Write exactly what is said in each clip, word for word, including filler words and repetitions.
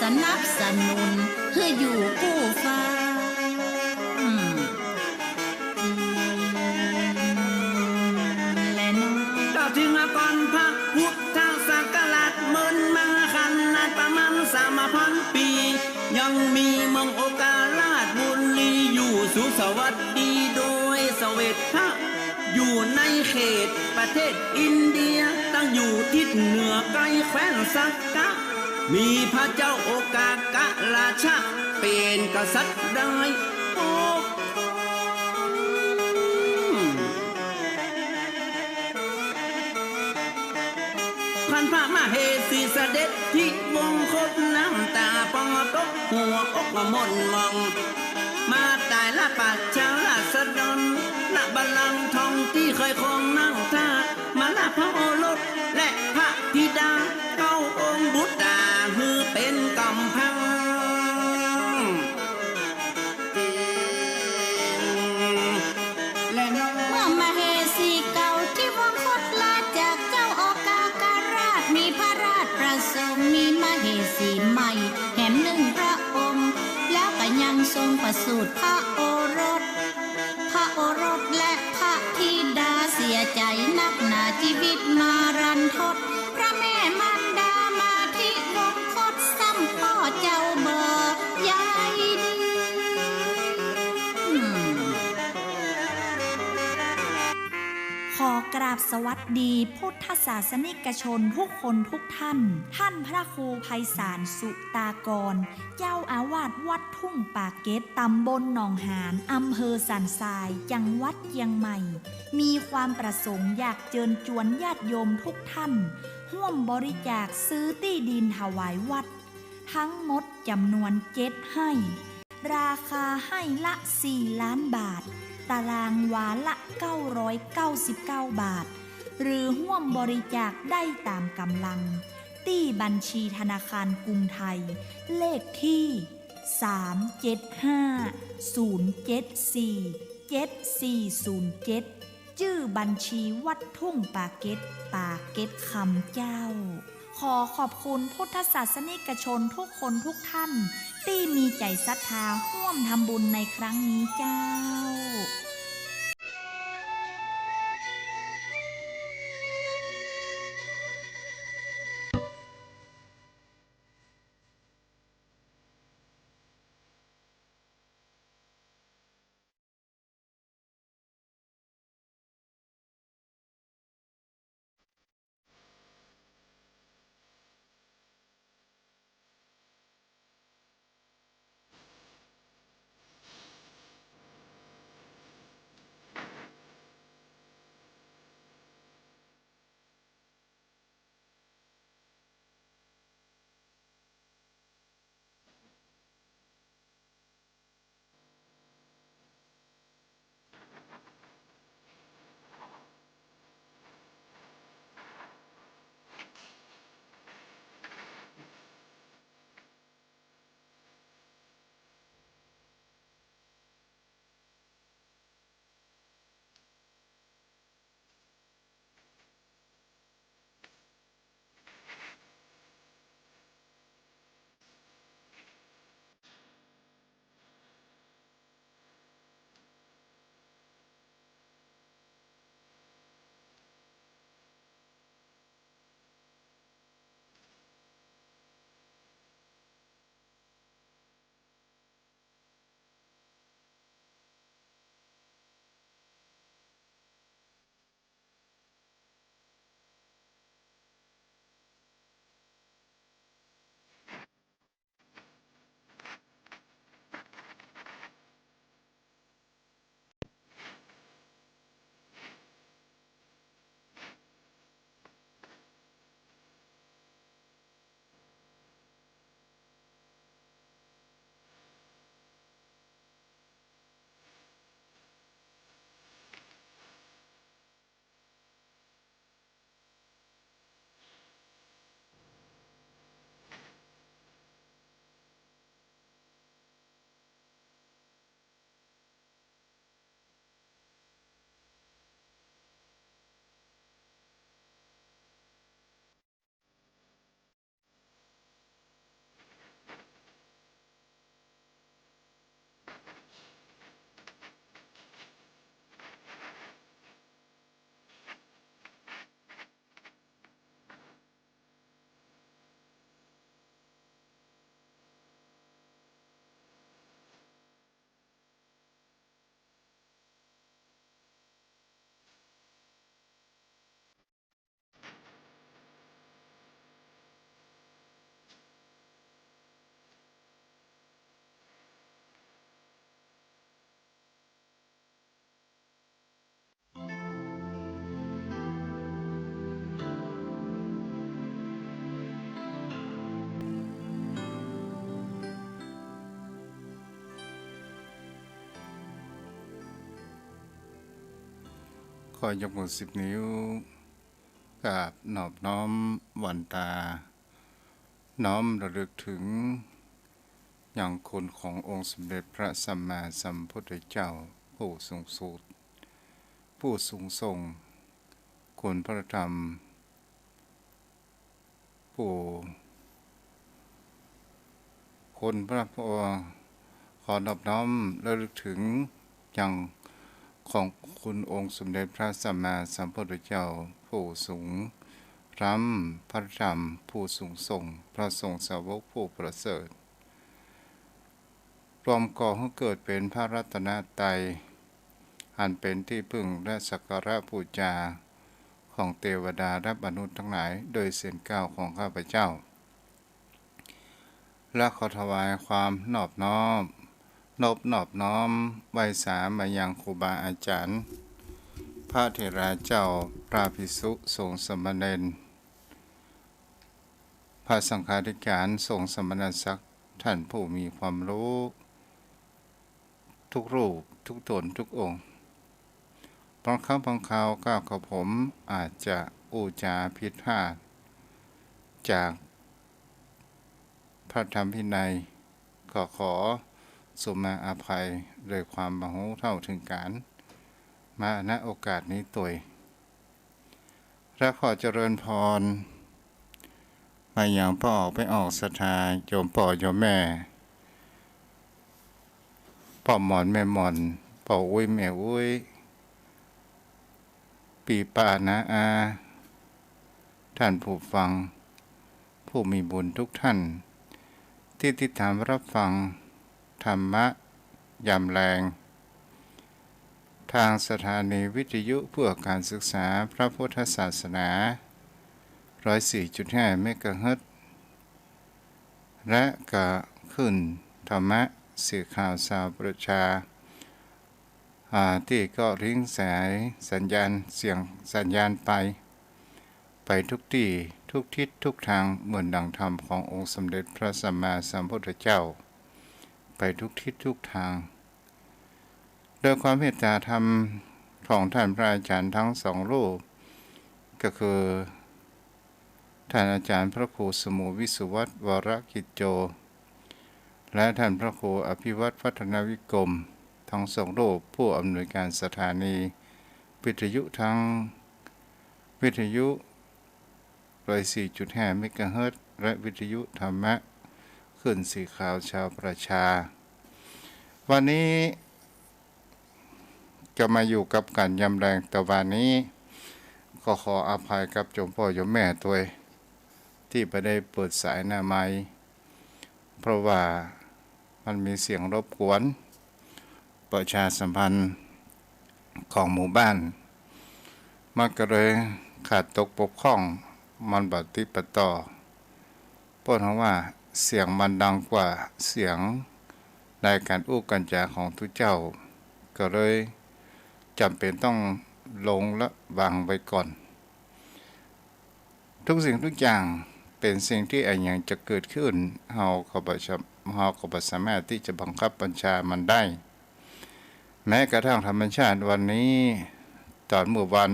สนับสนุนหื้ออยู่กู้ฟ้า อืม แลเนาะ กล่าวเถิงก่อนพระพุทธศักราชเมินมาขนาดประมาณสามพันปี๋ ยังมีเมืองโอกา ราชบุรี อยู่สุขสวัสดีโดยเสวตถะ อยู่ในเขตประเทศอินเดีย ตั้งอยู่ทิศเหนือใกล้แคว้นสักกะ มีพระเจ้าโอกากะราชะเป๋นกษัตริย์ได้ปกครอง คันพระมเหสีเสด็จที่วงคต น้ำต๋าปองตก หัวอกหม่นหมอง มาต๋ายละประชาราษฎร ณ บัลลังก์ทองตี้เกยครองนั่งท่า มาละพระโอรสและพระธิดา เก้าองค์บุตราหื้อเป๋นก๋ำพัง และเนาะ เมื่อมเหสีเก่าที่วงคตลาจากเจ้าโอกากะราช มีพระราชประสงค์มีมเหสีใหม่แหมหนึ่งพระองค์ แล้วก็ยังทรงประสูติพระโอรส พระโอรสและพระธิดาเสียใจ๋นักหนา จีวิตมารันทด พระแม่มารดามาที่วงคตซ้ำป้อเจ้าบ่ใยดี อืม ขอกราบสวัสดีพุทธศาสนิกชนทุกคนทุกท่าน ท่านพระครูไพศาลสุตากร เจ้าอาวาสวัดทุ่งป่าเก็ด ตำบลหนองหาน อำเภอสันทราย จังหวัดเจียงใหม่ มีความประสงค์อยากเจิญจวนญาติโยมทุกท่าน ฮ่วมบริจาคซื้อตี้ดินถวายวัด ทั้งหมดจ๋ำนวนเจ็ดไฮ่ ราคาไฮ่ละสี่ล้านบาท ตารางวาละเก้าร้อยเก้าสิบเก้าบาท หรือฮ่วมบริจาคได้ต๋ามก๋ำลัง ตี้บัญชีธนาคารกรุงไทย เลขที่ สามเจ็ดห้า ศูนย์เจ็ดสี่ เจ็ดสี่ศูนย์เจ็ด จื้อบัญชีวัดทุ่งป่าเก็ด ป่าเก็ดคำเจ้า ขอขอบคุณพุทธศาสนิกชนทุกคนทุกท่าน ตี้มีใจ๋ศรัทธาฮ่วมทำบุญในครั้งนี้เจ้า ขอยกมือสิบนิ้ว กราบนอบน้อมหวั่นต๋า น้อมระลึกเถิง ยังคุณขององค์สมเด็จพระสัมมาสัมพุทธเจ้า ผู้สูงสุด ผู้สูงส่ง คุณพระธรรม ผู้ คุณพระ ขอนอบน้อมระลึกเถิง ยังของคุณองค์สมเด็จพระสัมมาสัมพุทธเจ้า ผู้สูงล้ำ พระธรรมผู้สูงส่ง พระสงฆ์สาวกผู้ประเสริฐ รวมก่อหื้อเกิดเป๋นพระรัตนตรัย อันเป๋นตี้พึ่งและสักการะปู๋จาของเตวดาและมนุษย์ตังหลาย โดยเสียงกล่าวของข้าพเจ้า และขอถวายความนอบน้อม นบนอบน้อมไหว้สามายังครูบาอาจ๋ารย์ พระเถราเจ้า พระภิกษุสงฆ์สามเณร พระสังฆาธิการ สงฆ์สมณศักดิ์ ท่านผู้มีความรู้ ทุกรูป ทุกต๋น ทุกองค์ บางครั้งบางคราวก้าวกระผมอาจจะอู้จ๋าผิดพลาด จากพระธรรมวินัย ก็ขอสุมาอภัยโดยความบ่ฮู้เท่าเถิงก๋าร มา ณ โอกาสนี้ตวย และขอเจริญพร มายังป้อออกแม่ออกศรัทธา โยมป้อโยมแม่ ป้อหม่อนแม่หม่อน ป้ออุ๊ยแม่อุ๊ย ปี้ป้าน้าอา ท่านผู้ฟัง ผู้มีบุญทุกท่าน ตี้ติดต๋ามรับฟังธรรมะยามแลง ทางสถานีวิทยุเพื่อการศึกษาพระพุทธศาสนา ร้อยสี่จุดห้า เมกะเฮิรตซ์ และก็คลื่นธรรมะสื่อข่าวชาวประชา อ่า ตี้ก็ลิงก์สายสัญญาณเสียงสัญญาณไป ไปทุกตี้ ทุกทิศทุกทาง เหมือนดังธรรมขององค์สมเด็จพระสัมมาสัมพุทธเจ้า ไปทุกทิศทุกทาง โดยความเมตตาธรรมของท่านพระอาจ๋ารย์ทั้งสองรูป ก็คือ ท่านอาจ๋ารย์พระครูสมุห์วิสุวัฒน์ วรกิจโจ และท่านพระครูอภิวัฒน์ พัฒนวิกรม ทั้งสองรูป ผู้อำนวยการสถานีวิทยุทั้งวิทยุ ร้อยสี่จุดห้า เมกะเฮิรตซ์ และวิทยุธรรมะ คลื่นสื่อข่าวชาวประชา วันนี้ ก็มาอยู่กับก๋านยามแลงตะวันนี้ ก็ขออภัยกับโยมป้อโยมแม่ตวย ตี้บ่ได้เปิดสายหน้าไมค์ เพราะว่ามันมีเสียงรบกวน ประชาสัมพันธ์ของหมู่บ้าน มันก็เลยขาดตกบกพร่อง มันบ่ติดบ่ต่อ เปิ้นว่าเสียงมันดังกว่าเสียงในก๋านอู้ก๋านจ๋าของตุ๊เจ้า ก็เลยจ๋ำเป๋นต้องลงละวางไว้ก่อน ทุกสิ่งทุกอย่างเป๋นสิ่งตี้อะหยังจะเกิดขึ้น เฮาก็บ่สา- เฮาก็บ่สามารถตี้จะบังคับบัญชามันได้ แม้กระทั่งธรรมชาติวันนี้ ต๋อนเมื่อวัน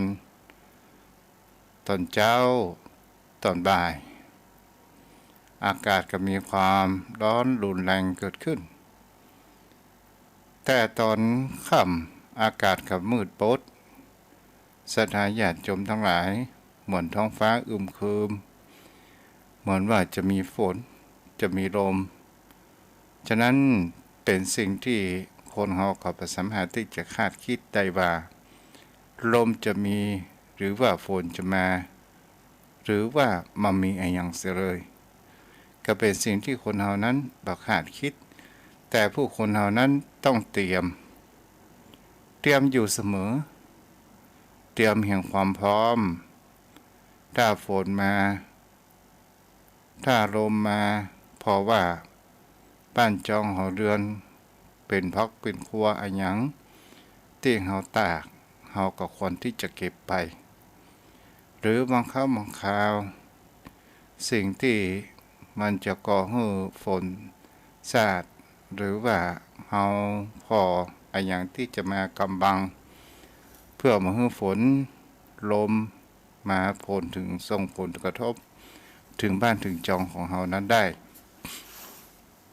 ต๋อนเจ๊า ต๋อนบ่าย อากาศก็มีความร้อนรุนแรงเกิดขึ้น แต่ต๋อนค่ำอากาศก็มืดป๊ด ศรัทธาญาติโยมตังหลาย เหมือนท้องฟ้าอึมครึม เหมือนว่าจะมีฝน จะมีลม ฉะนั้นเป๋นสิ่งตี้คนเฮาก็บ่สามารถตี้จะคาดคิดได้ว่า ลมจะมี หรือว่าฝนจะมา หรือว่าบ่มีอะหยังเสียเลย ก็เป๋นสิ่งตี้คนเฮานั้นบ่คาดคิด แต่ผู้คนเฮานั้นต้องเตรียม เตรียมอยู่เสมอ เตรียมแห่งความพร้อม ถ้าฝนมา ถ้าลมมา เพราะว่าบ้านจองหอเฮือนเป๋นผักเป๋นครัวอะหยังตี้เฮาตาก เฮาก็ควรตี้จะเก็บไป หรือบางครั้งบางคราว สิ่งตี้มันจะก่อหื้อฝนสาด หรือว่าเฮาผ่ออะหยังตี้จะมากำบัง เปื้อบ่หื้อฝนลมมาผลเถิง ส่งผลกระทบเถิงบ้านเถิงจองของเฮานั้นได้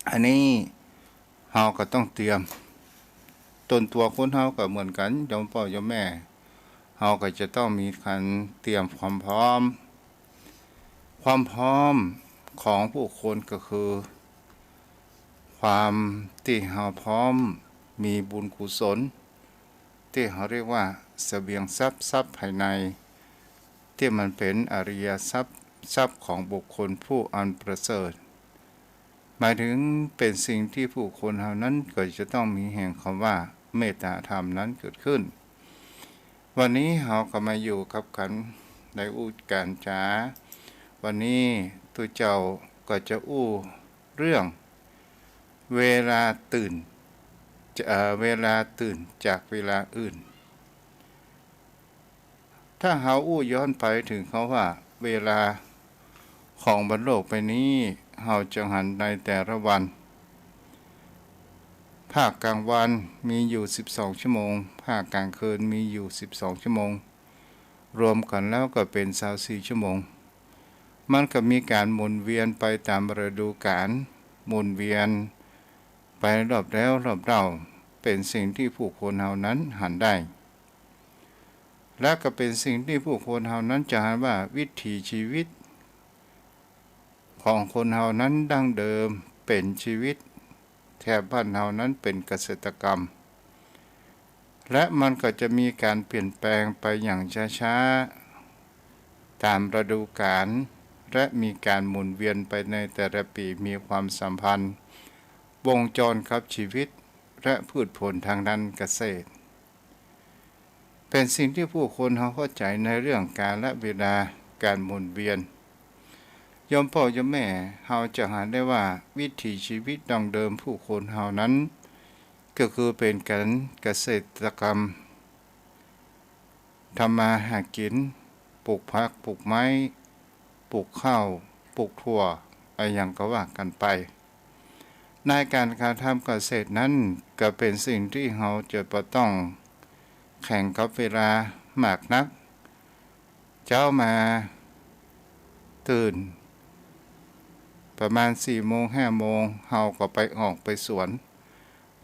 อันนี้เฮาก็ต้องเตรียม ตนตั๋วคนเฮาก็เหมือนกั๋น โยมป้อโยมแม่ เฮาก็จะต้องมีก๋านเตรียมความพร้อม ความพร้อมของผู้คนก็คือ ความตี้เฮาพร้อมมีบุญกุศล ตี้เฮาเรียกว่าเสบียงทรัพย์ ทรัพย์ภายใน ตี้มันเป๋นอริยทรัพย์ ทรัพย์ของบุคคลผู้อันประเสริฐ หมายเถิงเป๋นสิ่งตี้ผู้คนเฮานั้นก็จะต้องมีแห่งกำว่าเมตตาธรรมนั้นเกิดขึ้น วันนี้เฮาก็มาอยู่กับกั๋นในอู้ก๋านจ๋า วันนี้ตุ๊เจ้าก็จะอู้เรื่อง เวลาตื่น เอ่อ เวลาตื่นจากเวลาอื่น ถ้าเฮาอู้ย้อนไปเถิงกำว่าเวลาของบนโลกใบนี้ เฮาจะหันในแต่ละวัน ภาคกลางวันมีอยู่สิบสองชั่วโมง ภาคกลางคืนมีอยู่สิบสองชั่วโมง รวมกั๋นแล้วก็เป๋นซาวสี่ชั่วโมง มันก็มีก๋านหมุนเวียนไปต๋ามฤดูกาล หมุนเวียนไปรอบแล้วรอบเล่า เป๋นสิ่งตี้ผู้คนเฮานั้นหันได้ และก็เป๋นสิ่งตี้ผู้คนเฮานั้นจะหันว่าวิถีชีวิตของคนเฮานั้นดั้งเดิมเป๋นชีวิต แถบบ้านเฮานั้นเป๋นเกษตรกรรม และมันก็จะมีก๋านเปลี่ยนแปลงไปอย่างช้าๆ ต๋ามฤดูกาล และมีก๋านหมุนเวียนไปในแต่ละปี๋ มีความสัมพันธ์วงจรกับชีวิต และพืชผลทางด้านเกษตร เป๋นสิ่งตี้ผู้คนเฮาเข้าใจ๋ในเรื่องกาลเวลา ก๋านหมุนเวียน โยมป้อโยมแม่ เฮาจะหันได้ว่าวิถีชีวิตดั้งเดิมผู้คนเฮานั้น ก็คือเป๋นก๋านเกษตรกรรม ทำมาหากิ๋น ปลูกผัก ปลูกไม้ ปลูกข้าว ปลูกถั่ว อะหยังก็ว่ากั๋นไป ในก๋านกระทำเกษตรนั้นก็เป๋นสิ่งตี้เฮาจะบ่ต้องแข่งกับเวลามากนัก เจ๊ามาตื่นประมาณสี่โมงห้าโมง เฮาก็ไปออกไปสวน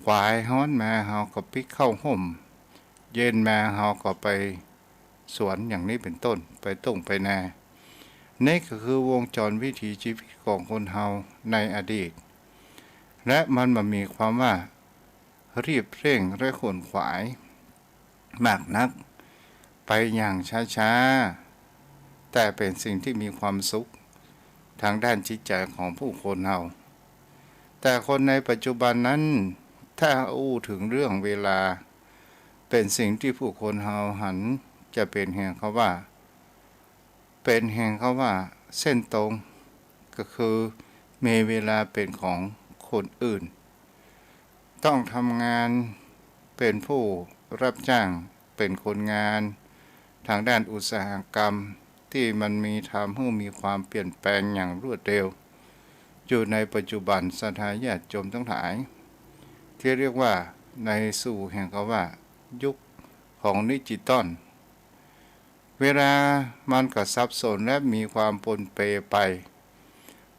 ขวายฮ้อนมาเฮาก็ปิ๊กเข้าฮ่ม เย็นมาเฮาก็ไปสวน อย่างนี้เป๋นต้น ไปต้งไปนา นี่ก็คือวงจรวิถีชีวิตของคนเฮาในอดีต และมันบ่มีความว่ารีบเร่งและขวนขวายมากนัก ไปอย่างช้าๆ แต่เป๋นสิ่งตี้มีความสุขทางด้านจิตใจ๋ของผู้คนเฮา แต่คนในปัจจุบันนั้น ถ้าอู้เถิงเรื่องเวลา เป๋นสิ่งตี้ผู้คนเฮาหันจะเป๋นแห่งกำว่า เป๋นแห่งกำว่าเส้นตรง ก็คือมีเวลาเป๋นของคนอื่น ต้องทำงานเป๋นผู้รับจ้าง เป๋นคนงานทางด้านอุตสาหกรรม ตี้มันมี ทำหื้อมีความเปลี่ยนแปลงอย่างรวดเร็ว อยู่ในปัจจุบัน ศรัทธาญาติโยมตังหลาย ตี้เรียกว่าในสู่แห่งกำว่ายุคของดิจิตอล เวลามันก็สับสนและมีความปนเปไป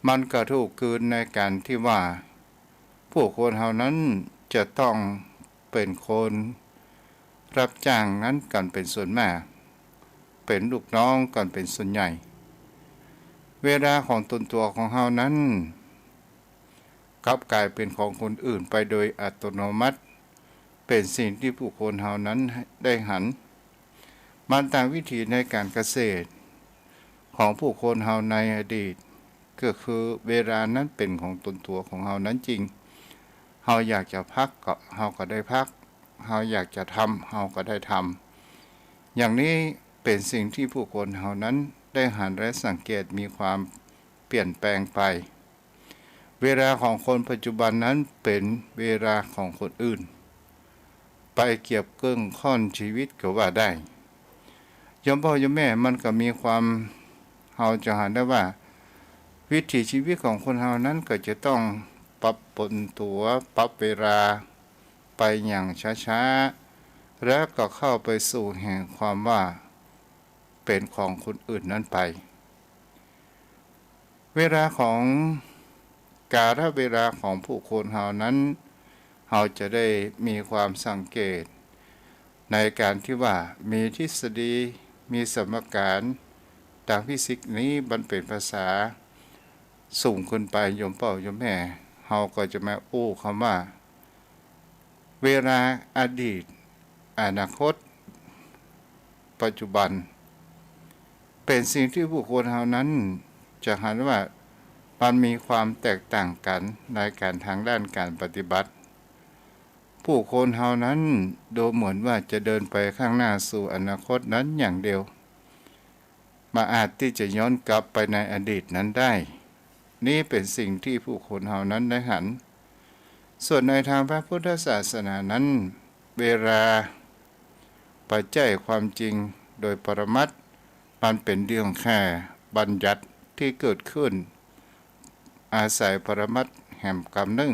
มันก็ถูกกลืนในก๋านตี้ว่า ผู้คนเฮานั้นจะต้องเป๋นคนรับจ้างนั้นกั๋นเป๋นส่วนมาก เป๋นลูกน้องกั๋นเป๋นส่วนใหญ่ เวลาของตนตั๋วของเฮานั้น กลับก๋ายเป๋นของคนอื่นไปโดยอัตโนมัติ เป๋นสิ่งตี้ผู้คนเฮานั้นได้หัน มันต่างวิถีในก๋านเกษตรของผู้คนเฮาในอดีต ก็คือเวลานั้นเป๋นของตนตั๋วของเฮานั้นจริง เฮาอยากจะพักก็ เฮาก็ได้พัก เฮาอยากจะทำ เฮาก็ได้ทำ อย่างนี้เป๋นสิ่งตี้ผู้คนเฮานั้นได้หันและสังเกตมีความเปลี่ยนแปลงไป เวลาของคนปัจจุบันนั้นเป๋นเวลาของคนอื่น ไปเกี่ยวเกิ่งข้อนชีวิตก็ว่าได้ โยมป้อโยมแม่ มันก็มีความ เฮาจะหันได้ว่า วิถีชีวิตของคนเฮานั้นก็จะต้องปรับปรุงตั๋ว ปรับเวลาไปอย่างช้าๆ และก็เข้าไปสู่แห่งความว่าเป๋นของคนอื่นนั้นไป เวลาของ กาลเวลาของผู้คนเฮานั้น เฮาจะได้มีความสังเกต ในก๋านตี้ว่ามีทฤษฎี มีสมการ ตางฟิสิกส์นี้มันเป๋นภาษาสูงขึ้นไป โยมป้อโยมแม่ เฮาก็จะมาอู้กำว่า เวลา อดีต อนาคต ปัจจุบัน เป๋นสิ่งตี้ผู้คนเฮานั้นจะหันว่ามันมีความแตกต่างกั๋นในก๋านตางด้านก๋านปฏิบัติ ผู้คนเฮานั้นดูเหมือนว่าจะเดินไปข้างหน้าสู่อนาคตนั้นอย่างเดียว บ่อาจตี้จะย้อนกลับไปในอดีตนั้นได้ นี้เป๋นสิ่งตี้ผู้คนเฮานั้นได้หัน ส่วนในตางพระพุทธศาสนานั้น เวลา บ่ใจ้ความจริงโดยปรมัตถ์ มันเป๋นเรื่องแค่บัญญัติตี้เกิดขึ้น อาศัยปรมัตถ์แหมกำนึ่ง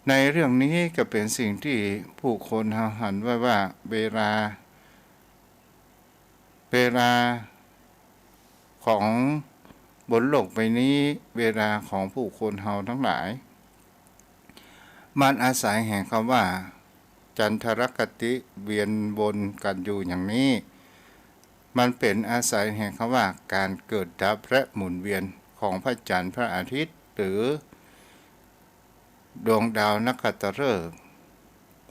ในเรื่องนี้ก็เป๋นสิ่งตี้ผู้คนเฮาหันไว้ว่าเวลา เวลาของบนโลกใบนี้ เวลาของผู้คนเฮาตังหลาย มันอาศัยแห่งกำว่า จันทรคติ เวียนวนกั๋นอยู่อย่างนี้ มันเป๋นอาศัยแห่งกำว่าก๋านเกิดดับและหมุนเวียนของพระจันทร์พระอาทิตย์ หรือ ดวงดาวนครฤกษ์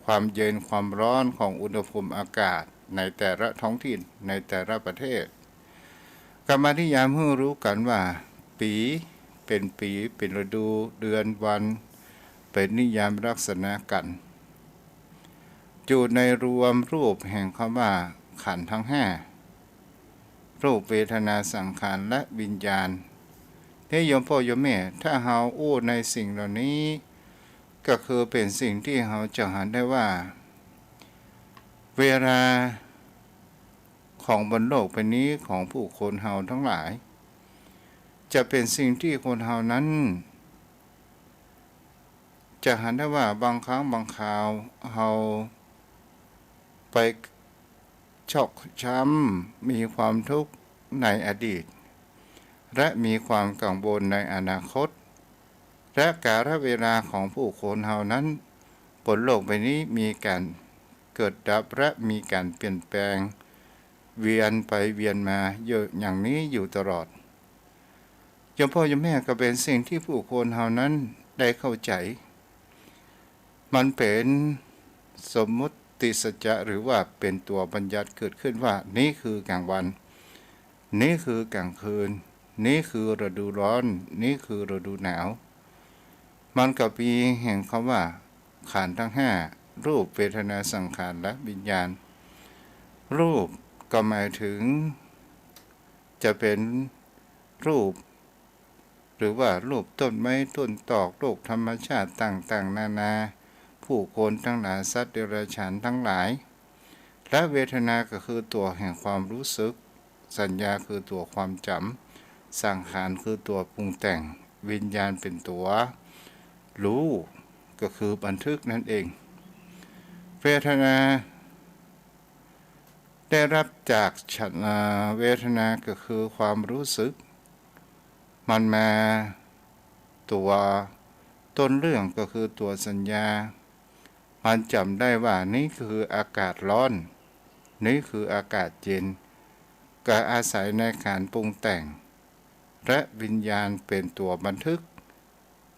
ความเย็นความร้อนของอุณหภูมิอากาศในแต่ละท้องถิ่น ในแต่ละประเทศ ก็มานิยามหื้อฮู้กั๋นว่า ปี๋เป๋นปี๋ เป๋นฤดู เดือน วัน เป๋นนิยามลักษณะกั๋น อยู่ในรวมรูปแห่งกำว่าขันธ์ตังห้า รูป เวทนา สังขาร และวิญญาณ นี้โยมป้อโยมแม่ ถ้าเฮาอู้ในสิ่งเหล่านี้ ก็คือเป๋นสิ่งตี้เฮาจะหันได้ว่า เวลาของบนโลกใบนี้ของผู้คนเฮาตังหลาย จะเป๋นสิ่งตี้คนเฮานั้น จะหันได้ว่าบางครั้งบางคราวเฮาไปชอกช้ำ มีความทุกข์ในอดีต และมีความกังวลในอนาคต และกาลเวลาของผู้คนเฮานั้น บนโลกใบนี้มีก๋านเกิดดับและมีก๋านเปลี่ยนแปลง เวียนไปเวียนมาอยู่อย่างนี้อยู่ตลอด โยมป้อโยมแม่ ก็เป๋นสิ่งตี้ผู้คนเฮานั้นได้เข้าใจ๋ มันเป๋นสมมุติสัจจะ หรือว่าเป๋นตั๋วบัญญัติเกิดขึ้นว่า นี้คือกลางวัน นี้คือกลางคืน นี้คือฤดูร้อน นี้คือฤดูหนาว มันก็มีแห่งกำว่าขันธ์ตังห้า รูป เวทนา สังขาร และวิญญาณ รูปก็หมายถึง จะเป๋นรูป หรือว่ารูปต้นไม้ต้นตอก รูปธรรมชาติต่างๆ นานา ผู้คนตังหลาย สัตว์เดรัจฉานตังหลาย และเวทนาก็คือตั๋วแห่งความรู้สึก สัญญาคือตั๋วความจ๋ำ สังขารคือตั๋วปรุงแต่ง วิญญาณเป๋นตั๋วฮู้ ก็คือบันทึกนั่นเอง เวทนา ได้ฮับจากฉัน อ่า เวทนาก็คือความรู้สึก มันมาตั๋วต้นเรื่องก็คือตั๋วสัญญา มันจ๋ำได้ว่านี้คืออากาศฮ้อน นี้คืออากาศเย็น ก็อาศัยในก๋านปรุงแต่ง และวิญญาณเป๋นตั๋วบันทึก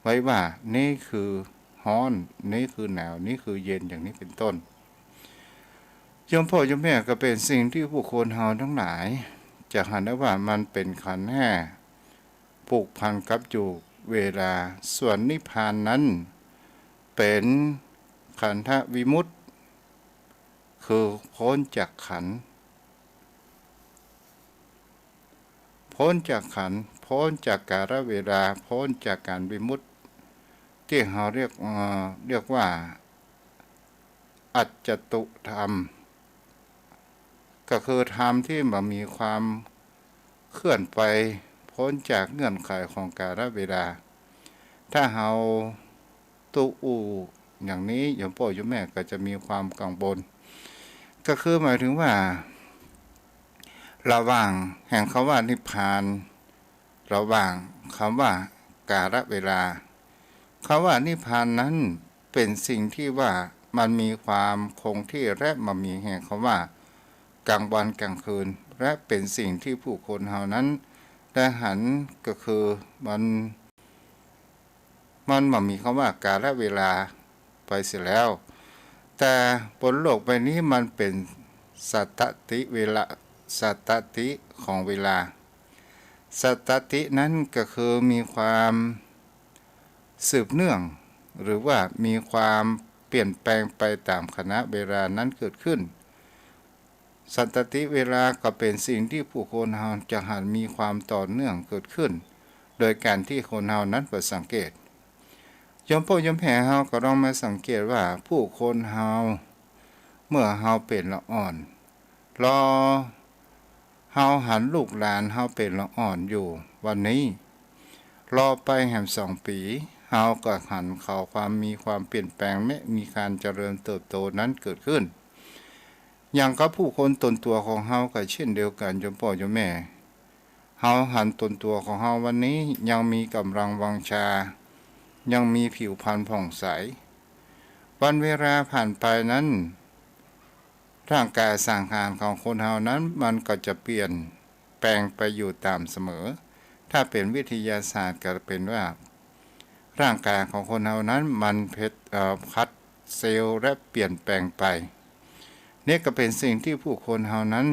ไว้ว่านี้คือฮ้อน นี้คือหนาว นี้คือเย็น อย่างนี้เป๋นต้น โยมป้อโยมแม่ ก็เป๋นสิ่งตี้ผู้คนเฮาตังหลาย จะหันได้ว่ามันเป๋นขันธ์ห้า ผูกพันกับอยู่เวลา ส่วนนิพพานนั้นเป๋นขันธวิมุตติ คือป๊นจากขันธ์ ป๊นจากขันธ์ ป๊นจากกาลเวลา ป๊นจากก๋านวิมุตติ ตี้เฮาเรียก เอ่อ เรียกว่าอัจจตุธรรม ก็คือธรรมตี้บ่มีความเคลื่อนไปป๊นจากเงื่อนไขของกาลเวลา ถ้าเฮา ตู้อู้อย่างนี้ โยมป้อโยมแม่ก็จะมีความกังวล ก็คือหมายถึงว่า ระหว่างแห่งคำว่านิพพาน ระหว่างคำว่ากาลเวลา คำว่านิพพานนั้นเป๋นสิ่งตี้ว่ามันมีความคงตี้และบ่มีแห่งคำว่ากลางวันกลางคืน และเป๋นสิ่งตี้ผู้คนเฮานั้นได้หัน ก็คือมัน มันบ่มีคำว่ากาลเวลาไปเสียแล้ว แต่บนโลกใบนี้มันเป๋นสัตติเวลา สัตติของเวลา สัตตินั้นก็คือมีความสืบเนื่อง หรือว่ามีความเปลี่ยนแปลงไปต๋ามขณะเวลานั้นเกิดขึ้น สัตติเวลาก็เป๋นสิ่งตี้ผู้คนเฮาจะหันมีความต่อเนื่องเกิดขึ้น โดยก๋านตี้คนเฮานั้นบ่สังเกต โยมป้อโยมแม่เฮาก็ลองมาสังเกตว่าผู้คนเฮา เมื่อเฮาเป๋นละอ่อน รอเฮาหันลูกหลานเฮาเป๋นละอ่อนอยู่วันนี้ รอไปแหมสองปี๋ เฮาก็หันเขาความมีความเปลี่ยนแปลงและมีการเจริญเติบโตนั้นเกิดขึ้น อย่างกับผู้คนต๋นตั๋วของเฮาก็เช่นเดียวกั๋น โยมป้อโยมแม่ เฮาหันต๋นตั๋วของเฮาวันนี้ยังมีก๋ำลังวังชา ยังมีผิวพรรณผ่องใส วันเวลาผ่านไปนั้น ร่างกายสังขารของคนเฮานั้นมันก็จะเปลี่ยนแปลงไปอยู่ต๋ามเสมอ ถ้าเป๋นวิทยาศาสตร์ก็เป๋นว่า ร่างกายของคนเฮานั้นมันเพช เอ่อ ผลัดเซลล์และเปลี่ยนแปลงไป นี่ก็เป๋นสิ่งตี้ผู้คนเฮานั้น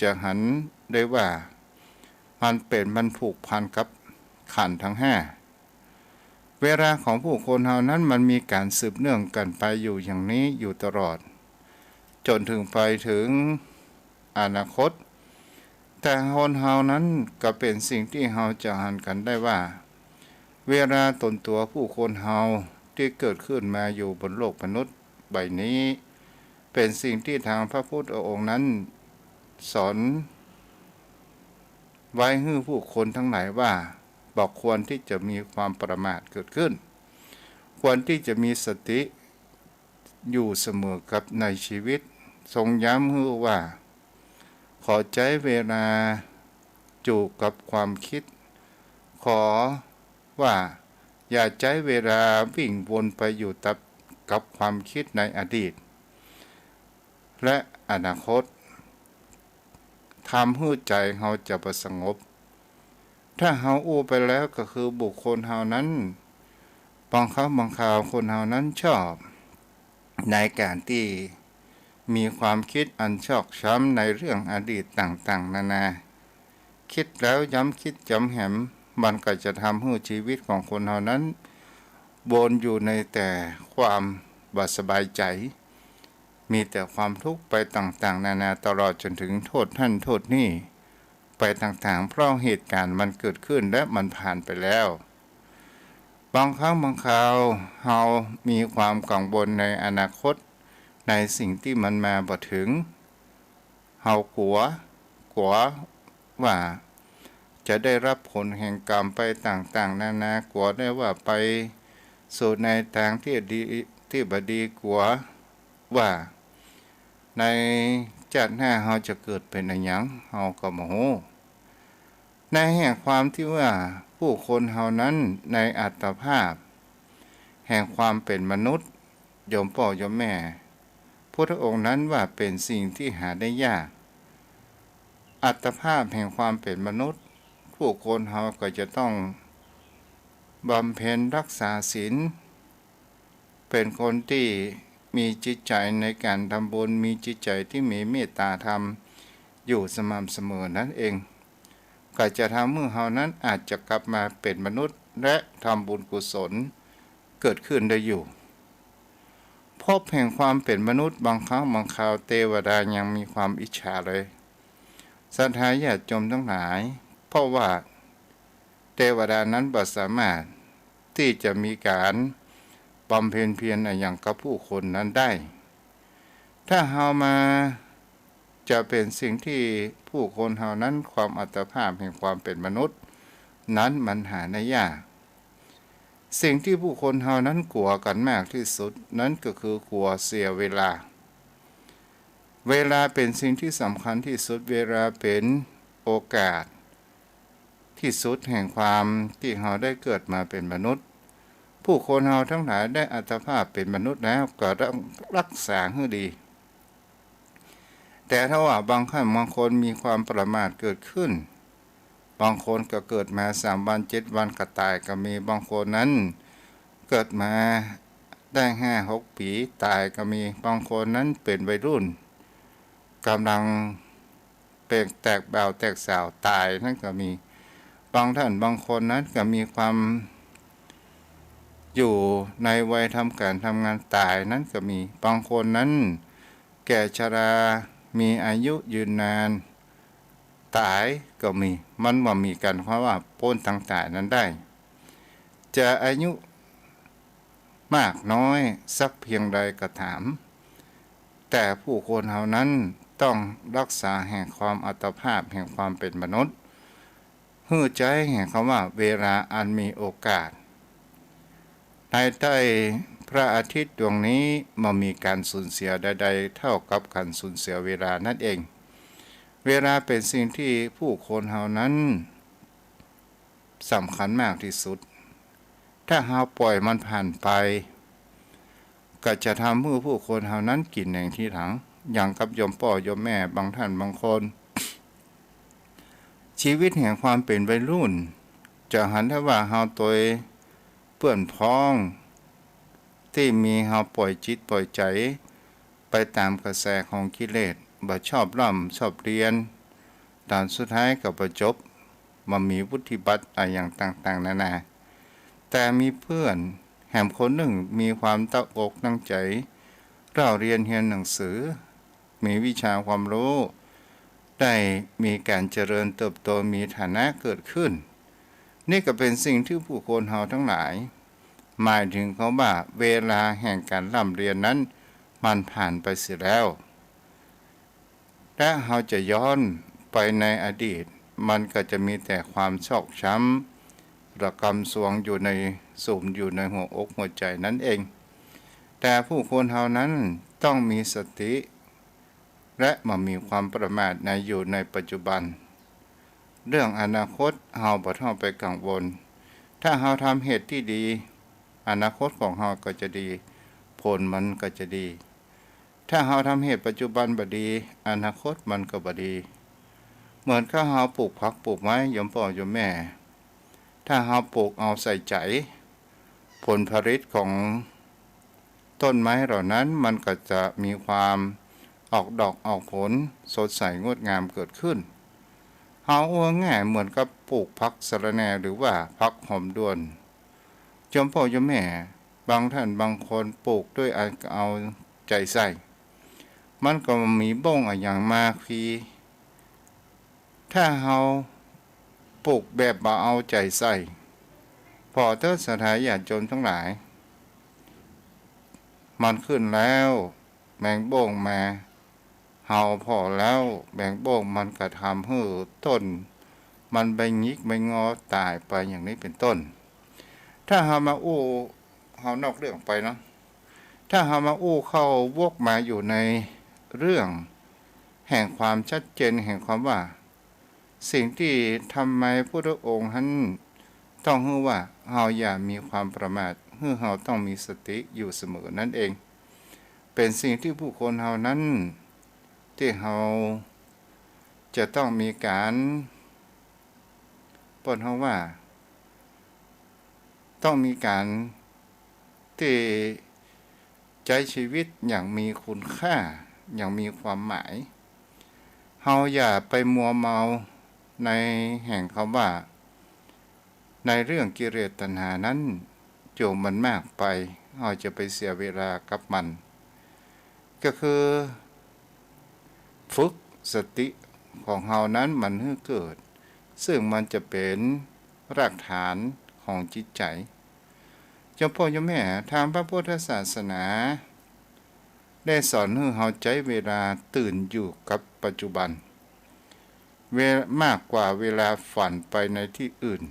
จะหันได้ว่า มันเป๋น มันผูกพันกับขันธ์ทั้งห้า เวลาของผู้คนเฮานั้นมันมีก๋านสืบเนื่องกั๋นไปอยู่อย่างนี้อยู่ตลอด จ๋นถึงไปถึงอนาคต แต่คนเฮานั้นก็เป๋นสิ่งตี้เฮาจะหันกั๋นได้ว่า เวลาต๋นตั๋วผู้คนเฮาตี้เกิดขึ้นมาอยู่บนโลกมนุษย์ใบนี้ เป๋นสิ่งตี้ตางพระพุทธองค์นั้นสอนไว้หื้อผู้คนตังหลายว่า บ่ควรตี้จะมีความประมาทเกิดขึ้น ควรตี้จะมีสติอยู่เสมอกับในชีวิต ทรงย้ำหื้อว่า ขอใจ๊เวลาอยู่กับความคิด ขอว่าอย่าใจ๊เวลาวิ่งวนไปอยู่กับ กับความคิดในอดีต และอนาคต ทำหื้อใจ๋เฮาจะบ่สงบ ถ้าเฮาอู้ไปแล้วก็คือบุคคลเฮานั้น บางครั้งบางคราวคนเฮานั้นชอบ ในก๋านตี้มีความคิดอันชอกช้ำในเรื่องอดีตต่างๆ นานา คิดแล้วย้ำคิดย้ำแหม มันก็จะทำหื้อชีวิตของคนเฮานั้นวนอยู่ในแต่ความบ่สบายใจ๋ มีแต่ความทุกข์ไปต่างๆ นานา ตลอดจ๋นถึงโทษหั้นโทษนี่ไปต่างๆ เพราะเหตุก๋ารณ์มันเกิดขึ้นและมันผ่านไปแล้ว บางครั้งบางคราวเฮามีความกังวลในอนาคต ในสิ่งตี้มันมาบ่ถึง เฮากลัว กลัวว่าจะได้รับผลแห่งกรรมไปต่างๆ นานา กลัวได้ว่าไปสู่ในตางตี้ดี ตี้บ่ดี กลัวว่าในจาติหน้าเฮาจะเกิดเป๋นอะหยัง เฮาก็บ่ฮู้ ในแห่งความตี้ว่าผู้คนเฮานั้นในอัตภาพแห่งความเป๋นมนุษย์ โยมป้อโยมแม่ พุทธองค์นั้นว่าเป๋นสิ่งตี้หาได้ยาก อัตภาพแห่งความเป๋นมนุษย์ ผู้คนเฮาก็จะต้องบำเพ็ญรักษาศีล เป๋นคนตี้มีจิตใจ๋ในก๋านทำบุญ มีจิตใจ๋ตี้มีเมตตาธรรมอยู่สม่ำเสมอนั้นเอง ก็จะทำหื้อเฮานั้นอาจจะกลับมาเป๋นมนุษย์ และทำบุญกุศลเกิดขึ้นได้อยู่ ภพแห่งความเป๋นมนุษย์ บางครั้งบางคราวเตวดายังมีความอิจฉาเลย ศรัทธาญาติโยมตังหลาย เพราะว่าเตวดานั้นบ่สามารถตี้จะมีก๋านบำเพ็ญเพียรอะหยังกับผู้คนนั้นได้ ถ้าเฮามา จะเป๋นสิ่งตี้ผู้คนเฮานั้น ความอัตภาพแห่งความเป๋นมนุษย์นั้นมันหาได้ยาก สิ่งตี้ผู้คนเฮานั้นกลัวกั๋นมากตี้สุดนั้นก็คือกลัวเสียเวลา เวลาเป๋นสิ่งตี้สำคัญตี้สุด เวลาเป๋นโอกาสตี้สุดแห่งความตี้เฮาได้เกิดมาเป๋นมนุษย์ ผู้คนเฮาตังหลายได้อัตภาพเป๋นมนุษย์แล้ว ก็ต้องรักษาหื้อดี แต่ถ้าว่าบางครั้งบางคนมีความประมาทเกิดขึ้น บางคนก็เกิดมาสามวันเจ็ดวันก็ต๋ายก็มี บางคนนั้นเกิดมาได้ห้าหกปี๋ต๋ายก็มี บางคนนั้นเป๋นวัยรุ่น ก่ำลังเป๋นแตกบ่าวแตกสาวต๋ายนั้นก็มี บางท่านบางคนนั้นก็มีความอยู่ในวัยทำก๋านทำงานต๋ายนั้นก็มี บางคนนั้นแก่ชรา มีอายุยืนนานต๋ายก็มี มันบ่มีกั๋นคำว่าป๊นตางต๋ายนั้นได้ จะอายุมากน้อยสักเพียงใดก็ต๋าม แต่ผู้คนเฮานั้นต้องรักษาแห่งความอัตภาพแห่งความเป๋นมนุษย์ หื้อใจ๊แห่งคำว่าเวลาอันมีโอกาส ในใต้พระอาทิตย์ดวงนี้บ่มีก๋านสูญเสียใดๆ เท่ากับก๋านสูญเสียเวลานั้นเอง เวลาเป๋นสิ่งตี้ผู้คนเฮานั้นสำคัญมากตี้สุด ถ้าเฮาป่อยมันผ่านไป ก็จะทำหื้อผู้คนเฮานั้นกิ๋นแหน่งตี้หลัง อย่างกับโยมป้อโยมแม่บางท่านบางคน ชีวิตแห่งความเป๋นวัยรุ่น จะหันได้ว่าเฮาโตยเปื้อนพ้อง ตี้มีเฮาป่อยจิตป่อยใจ๋ไปต๋ามกระแสของกิเลส บ่ชอบร่ำชอบเฮียน ต๋อนสุดท้ายก็บ่จบ บ่มีวุฒิบัตรอะหยังต่างๆ นานา แต่มีเปื้อนแหมคนนึ่งมีความตั้งอกตั้งใจ๋เล่าเฮียนเฮียนหนังสือ มีวิชาความฮู้ ได้มีก๋านเจริญเติบโต มีฐานะเกิดขึ้น นี่ก็เป๋นสิ่งตี้ผู้คนเฮาตังหลาย หมายถึงคำว่าเวลาแห่งก๋านร่ำเฮียนนั้นมันผ่านไปเสียแล้ว ถ้าเฮาจะย้อนไปในอดีต มันก็จะมีแต่ความชอกช้ำ ระกำสวงอยู่ในสุมอยู่ในหัวอกหัวใจ๋นั้นเอง แต่ผู้คนเฮานั้นต้องมีสติ และบ่มีความประมาทในอยู่ในปัจจุบัน เรื่องอนาคตเฮาบ่ต้องไปกังวล ถ้าเฮาทำเหตุตี้ดี อนาคตของเฮาก็จะดี ผลมันก็จะดี ถ้าเฮาทำเหตุปัจจุบันบ่ดี อนาคตมันก็บ่ดี เหมือนกับเฮาปลูกผักปลูกไม้ โยมป้อโยมแม่ ถ้าเฮาปลูกเอาใส่ใจ๋ ผลผลิตของต้นไม้เหล่านั้นมันก็จะมีความออกดอกออกผลสดใสงดงามเกิดขึ้น เฮาอู้ง่ายเหมือนกับปลูกผักสะระแหน่หรือว่าผักหอมด้วน โยมป้อโยมแม่ บางท่านบางคนปลูกโดยอันเอาใจ๋ใส่ มันก็บ่มีบ้งอะหยังมาฟรี ถ้าเฮาปลูกแบบบ่เอาใจ๋ใส่ ผ่อเต๊อะศรัทธาญาติโยมตังหลาย มันขึ้นแล้ว แมงบ้งมาเห่าผ่อแล้ว แมงบ้งมันก็ทำหื้อต้นมันใบหงิกใบงอต๋ายไปอย่างนี้เป๋นต้น ถ้าเฮามาอู้ เฮานอกเรื่องไปเนาะ ถ้าเฮามาอู้เข้าวกมาอยู่ในเรื่องแห่งความชัดเจนแห่งความว่า สิ่งตี้ทำไมพุทธองค์หั้นต้องหื้อว่าเฮาอย่ามีความประมาท หื้อเฮาต้องมีสติอยู่เสมอนั้นเอง เป๋นสิ่งตี้ผู้คนเฮานั้น ตี้เฮาจะต้องมีก๋าน เปิ้นฮ้องว่า ต้องมีก๋านตี้ใจ๊ชีวิตอย่างมีคุณค่า อย่างมีความหมาย เฮาอย่าไปมัวเมาในแห่งคำว่า ในเรื่องกิเลสตัณหานั้น จนมันมากไป เฮาจะไปเสียเวลากับมัน ก็คือ ฝึกสติของเฮานั้นมันหื้อเกิด ซึ่งมันจะเป๋นรากฐานของจิตใจ๋ โยมป้อโยมแม่ ต๋ามพระพุทธศาสนา ได้สอนหื้อเฮาใจ๊เวลาตื่นอยู่กับปัจจุบัน เว- มากกว่าเวลาฝันไปในตี้อื่น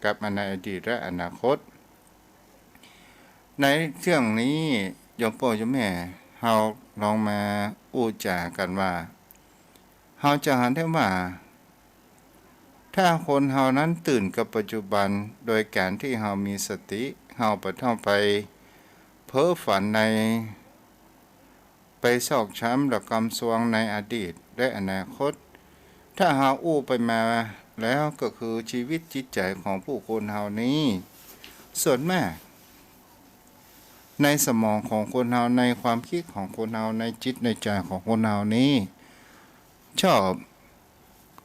กับในอดีตและอนาคต ในเรื่องนี้ โยมป้อโยมแม่ เฮาลองมาอู้จ๋ากั๋นว่า เฮาจะหันได้ว่า ถ้าคนเฮานั้นตื่นกับปัจจุบัน โดยก๋านตี้เฮามีสติ เฮาบ่ต้องไปเพ้อฝันใน ไปซอกช้ำและกำซวงในอดีตและอนาคต ถ้าเฮาอู้ไปมาแล้วก็คือชีวิตจิตใจ๋ของผู้คนเฮานี้ ส่วนมาก ในสมองของคนเฮา ในความกึ๊ดของคนเฮา ในจิตในใจ๋ของคนเฮานี้ ชอบ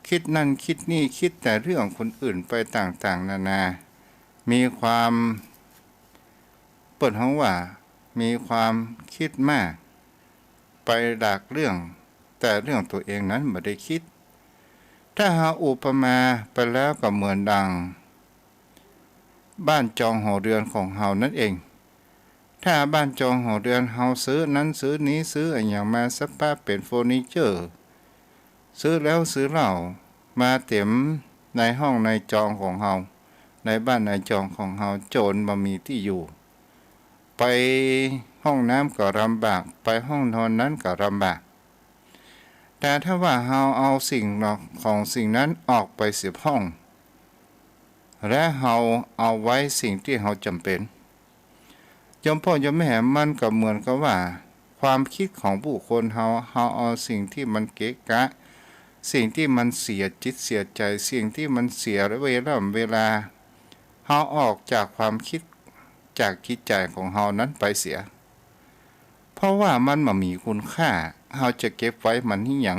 กึ๊ดนั่นกึ๊ดนี่ กึ๊ดแต่เรื่องคนอื่นไปต่างๆ นานา มีความ เปิ้นฮ้องว่ามีความกึ๊ดมาก ไปหลากเรื่อง แต่เรื่องตั๋วเองนั้นบ่ได้กึ๊ด ถ้าเฮาอุปมาไปแล้วก็เหมือนดัง บ้านจองหอเฮือนของเฮานั้นเอง ถ้าบ้านจองหอเฮือนเฮาซื้อนั้นซื้อนี้ ซื้ออะหยังมาสักปะเป๋นเฟอร์นิเจอร์ ซื้อแล้วซื้อเล่ามาเต๋มในห้องในจองของเฮา ในบ้านในจองของเฮา จ๋นบ่มีตี้อยู่ ไปห้องน้ำก็ลำบาก ไปห้องนอนนั้นก็ลำบาก แต่ถ้าว่าเฮาเอาสิ่งของสิ่งนั้นออกไปเสียพ่อง และเฮาเอาไว้สิ่งตี้เฮาจ๋ำเป๋น โยมป้อโยมแม่ มันก็เหมือนกับว่า ความกึ๊ดของผู้คนเฮา เฮาเอาสิ่งตี้มันเกะกะ สิ่งตี้มันเสียจิตเสียใจ๋ สิ่งตี้มันเสียเวล่ำเวลา เฮาออกจากความกึ๊ด จากจิตใจ๋ของเฮานั้นไปเสีย เพราะว่ามันบ่มีคุณค่า เฮาจะเก็บไว้มันเหียหยัง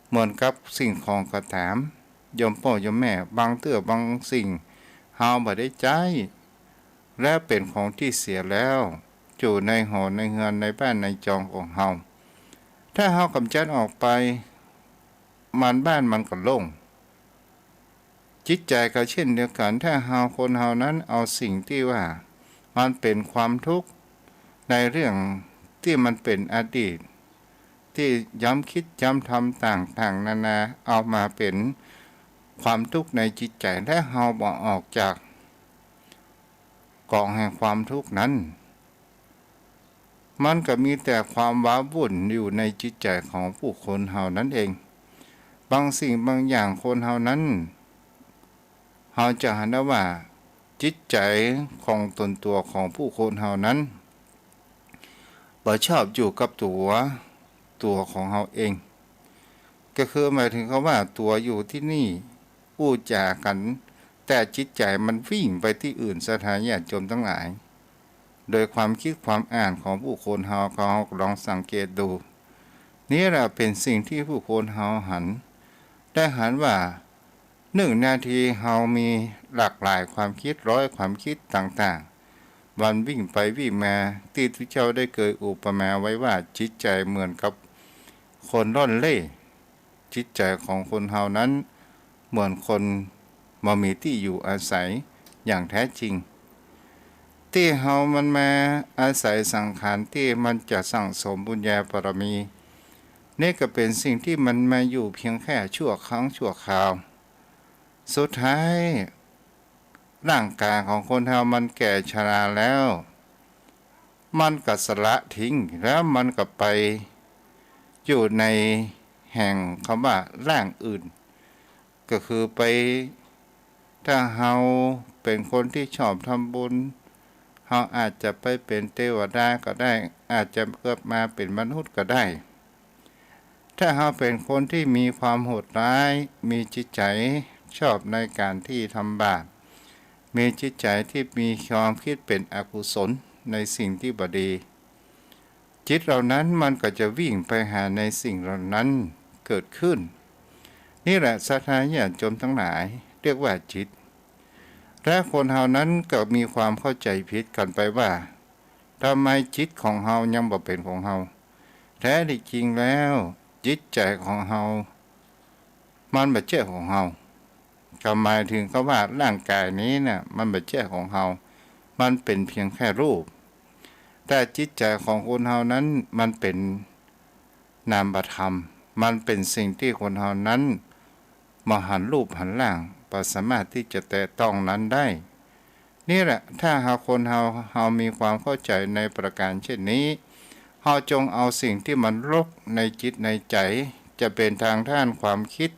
เหมือนกับสิ่งของก็ต๋าม โยมป้อโยมแม่ บางเตื้อบางสิ่งเฮาบ่ได้ใจ๊ และเป๋นของตี้เสียแล้ว อยู่ในหอในเฮือนในบ้านในจองของเฮา ถ้าเฮากำจัดออกไป มันบ้านมันก็โล่ง จิตใจ๋ก็เช่นเดียวกั๋น ถ้าเฮาคนเฮานั้นเอาสิ่งตี้ว่ามันเป๋นความทุกข์ในเรื่องตี้มันเป๋นอดีต ตี้ย้ำกึ๊ดย้ำทำต่างๆ นานา เอามาเป๋นความทุกข์ในจิตใจ๋ และเฮาบ่ออกจากก๋องแห่งความทุกข์นั้น มันก็มีแต่ความว้าวุ่นอยู่ในจิตใจ๋ของผู้คนเฮานั้นเอง บางสิ่งบางอย่างคนเฮานั้น เฮาจะหันได้ว่า จิตใจ๋ของต๋นตั๋วของผู้คนเฮานั้น บ่ชอบอยู่กับตั๋ว ตั๋วของเฮาเอง ก็คือหมายถึงคำว่าตั๋วอยู่ตี้นี่ อู้จ๋ากั๋น แต่จิตใจ๋มันวิ่งไปตี้อื่น ศรัทธาญาติโยมตังหลาย โดยความกึ๊ดความอ่านของผู้คนเฮา เฮาลองสังเกตดู นี่แหละเป๋นสิ่งตี้ผู้คนเฮาหัน ได้หันว่า นึ่งนาทีเฮามีหลากหลายความกึ๊ด ร้อยความกึ๊ดต่างๆ มันวิ่งไปวิ่งมา ตี้พระเจ้าได้เกยอุปมาไว้ว่า จิตใจ๋เหมือนกับคนร่อนเร่ จิตใจ๋ของคนเฮานั้น เหมือนคนบ่มีตี้อยู่อาศัยอย่างแท้จริง ตี้เฮามันมาอาศัยสังขารตี้มันจะสั่งสมบุญญาบารมี นี่ก็เป๋นสิ่งตี้มันมาอยู่เพียงแค่ชั่วครั้งชั่วคราว สุดท้าย ร่างก๋ายของคนเฮามันแก่ชราแล้ว มันก็สละทิ้ง แล้วมันก็ไปอยู่ในแห่งคำว่าร่างอื่น ก็คือไป ถ้าเฮาเป๋นคนตี้ชอบทำบุญ เฮาอาจจะไปเป๋นเตวดาก็ได้ อาจจะเกิดมาเป๋นมนุษย์ก็ได้ ถ้าเฮาเป๋นคนตี้มีความโหดร้าย มีจิตใจ๋ชอบในก๋านตี้ทำบาป มีจิตใจ๋ตี้มีความกึ๊ดเป๋นอกุศลในสิ่งตี้บ่ดี จิตเหล่านั้นมันก็จะวิ่งไปหาในสิ่งเหล่านั้นเกิดขึ้น นี่แหละศรัทธาญาติโยมตังหลาย เรียกว่าจิต และคนเฮานั้นก็มีความเข้าใจ๋ผิดกั๋นไปว่า ทำไมจิตของเฮายังบ่เป๋นของเฮา แท้ตี้จริงแล้ว จิตใจ๋ของเฮา มันบ่ใจ้ของเฮา ก็หมายถึงคำว่าร่างก๋ายนี้น่ะ มันบ่ใจ้ของเฮา มันเป๋นเพียงแค่รูป แต่จิตใจ๋ของคนเฮานั้นมันเป๋นนามธรรม มันเป๋นสิ่งตี้คนเฮานั้นบ่หันรูปหันร่าง บ่สามารถตี้จะแตะต้องนั้นได้ นี่แหละ ถ้าหากคนเฮา เฮามีความเข้าใจ๋ในประก๋านเช่นนี้ เฮาจงเอาสิ่งตี้มันรกในจิตในใจ๋ จะเป๋นตางด้านความกึ๊ด